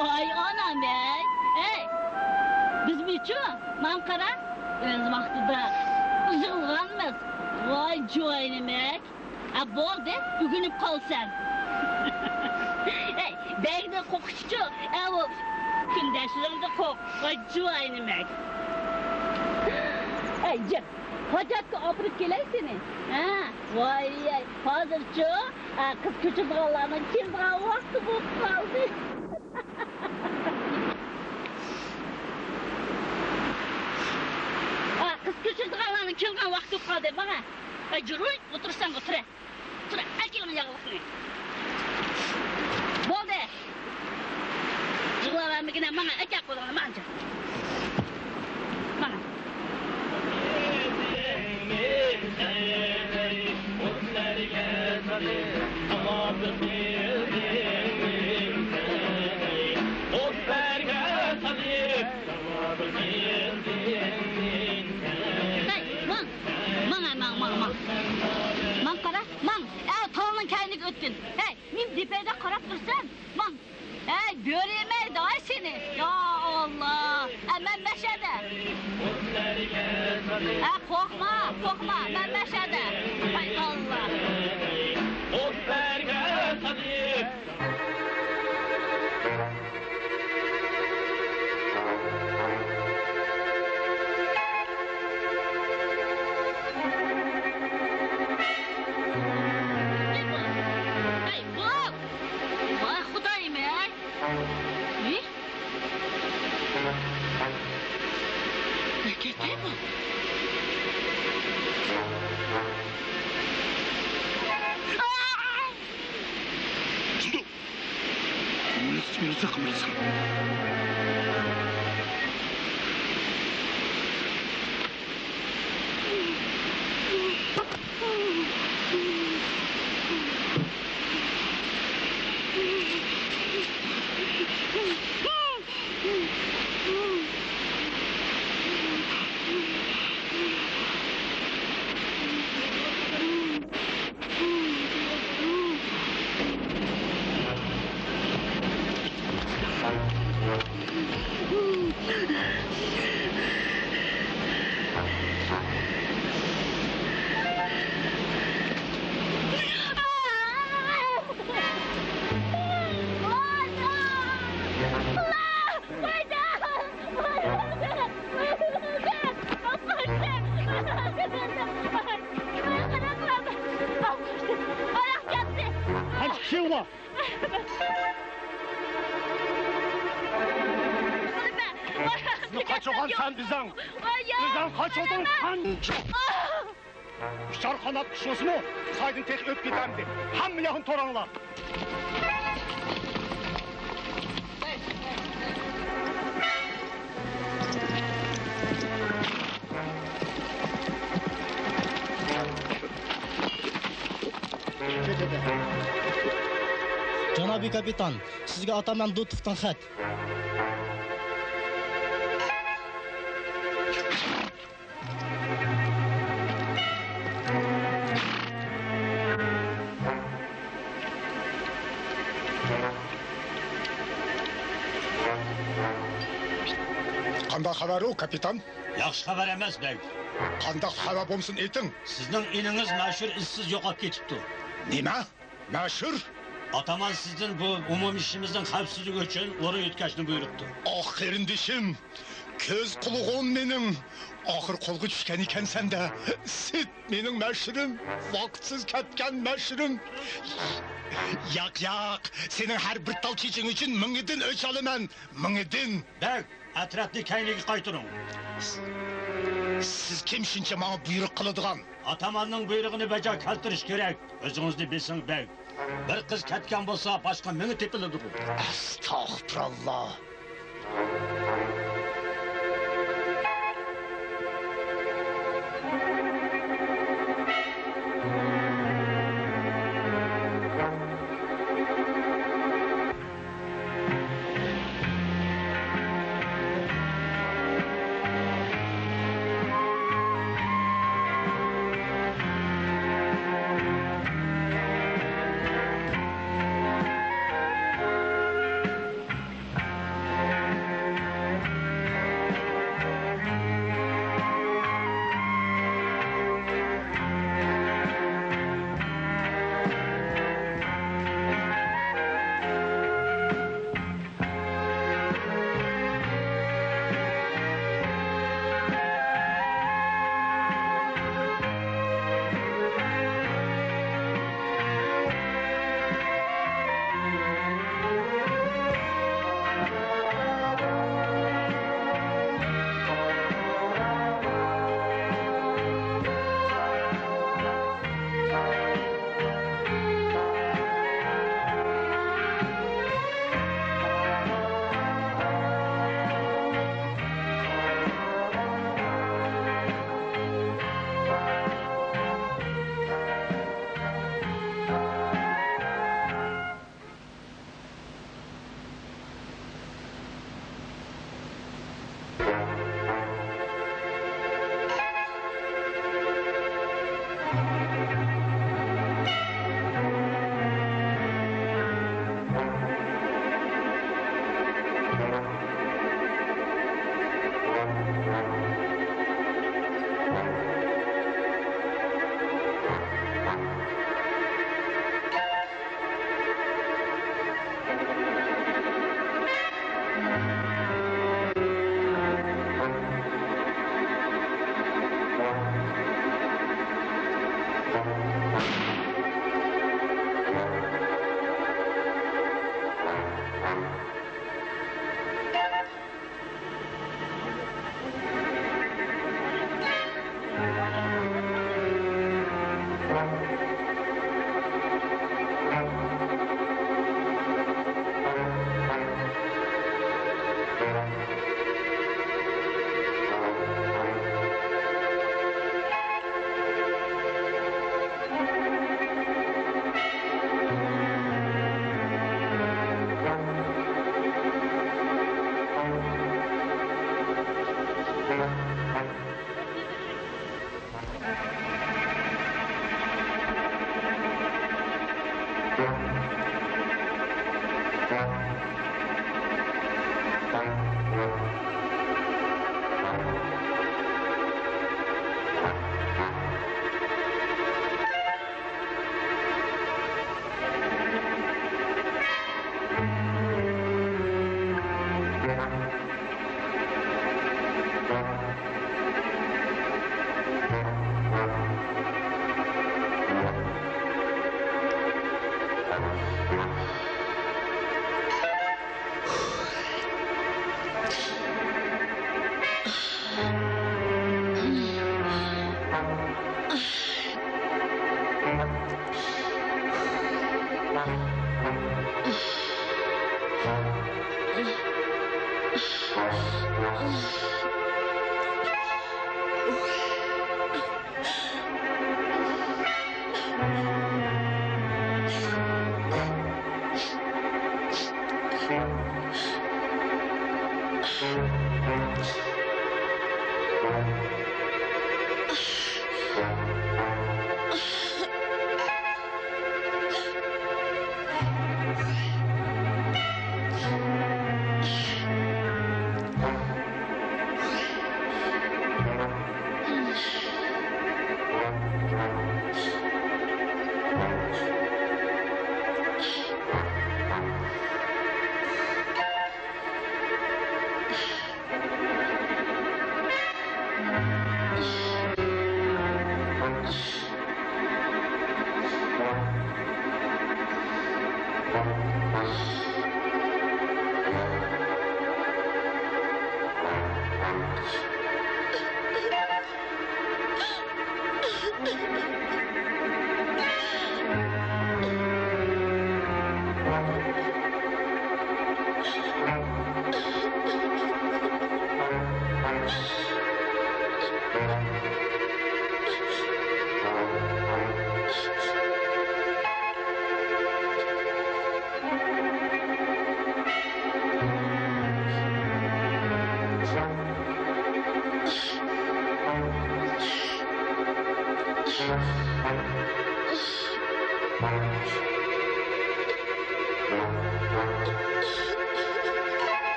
ۋاي ئانام ئەي! ئەي! بىز مىچۇ، ماڭا قارا، ئۆز ۋاقتىدا يىغلىغانمىز. ۋاي جۇۋاينىمەك! ئە، بولدى، ئۆگىنىپ قالىسەن. ئەي، بەگدىن قورقۇشچۇ، ئە، ئۇ كۈندەشلىرىڭدىن قورق. ۋاي جۇۋاينىمەك! يىغ، ھاجەتكە ئاپىرىپ كېلەي سېنى. ھە، ۋاي، ھازىرچۇ، ئە، قىز كۆچۈرىدىغانلارنىڭ كېلىدىغان ۋاقتى بولۇپ قالدى. ئە، قىز كۆچۈرىدىغانلارنىڭ كېلىدىغان ۋاقتى بولۇپ قالدى، ماڭە. ئە، يۈرۈي، ئولتۇرساڭ ئولتۇرە. تۇرە، ئەكېلىڭ ياغلىقنى. بولدى. يىغلاۋەرمىگىنە، ماڭا ئەكەپ قويۇڭ، ماڭا. ماڭا. ھەي، ماڭ. ماڭ، ماڭ، ماڭ، ماڭ. ماڭ، قارا، ماڭ. ئەي، تالنىڭ كەينىگە ئۆتكىن. ھەي، نېمە دېپەيدە قاراپ تۇرسەن؟ ماڭ. ھەي، بۆرە يېمەيدۇ، ھەي، سېنى. يا ئاللا. ھە، مەن مەشەدە. ھە، قورقما، قورقما، مەن مەشەدە. ھەي، ئاللا. ۋاي خۇدايىم، ھەي! ھى؟ نەگە كەتتى بۇ؟ ئاا! كىمدۇ؟ ئۇنى سىمىرسا قىمىرسا. قانچە كىشى ئۇلار؟ بىزنى قاچۇرغان سەن بىزنىڭ. بىزدىن قاچۇردۇڭ سەن. ئۇچار قانات قۇش بولسىمۇ، سايدىن تېخى ئۆتۈپ كېتەمدى. ھەممە ياقنى توراڭلار. جانابىي كاپىتان، سىزگە ئاتامەن دوتۇفتىن خەت. قانداق خەۋەر ئۇ، كاپىتان؟ ياخشى خەۋەر ئەمەس، بەگ. قانداق خەۋەر بولمىسۇن، ئېيتىڭ. سىزنىڭ ئىنىڭىز مەشھۇر ئىزسىز يوقاپ كېتىپتۇ. نېمە؟ مەشھۇر؟ ئاتامان سىزدىن بۇ ئومۇمىي ئىشىمىزنىڭ خەۋپسىزلىكى ئۈچۈن ئورۇن يۆتكەشنى بۇيرۇپتۇ. ئاھ، قېرىندىشىم، كۆز قۇلىقىم مېنىڭ. ئاخىر قولغا چۈشكەن ئىكەنسەن-دە. سىت مېنىڭ مەشھۇرۇم، ۋاقىتسىز كەتكەن مەشھۇرۇم. ياق، ياق، سېنىڭ ھەر بىر تال چېچىڭ ئۈچۈن مىڭىدىن ئۆچ ئالىمەن، مىڭىدىن. بەگ، ئەترەتنى كەينىگە قايتۇرۇڭ. سىز كىم شۇنچە ماڭا بۇيرۇق قىلىدىغان؟ ئاتاماننىڭ بۇيرۇقىنى بەجا كەلتۈرۈش كېرەك. ئۆزىڭىزنى بېسىڭ، بەگ. بىر قىز كەتكەن بولسا، باشقا مىڭى تېپىلىدىغۇ. ئەستەغپۇراللا.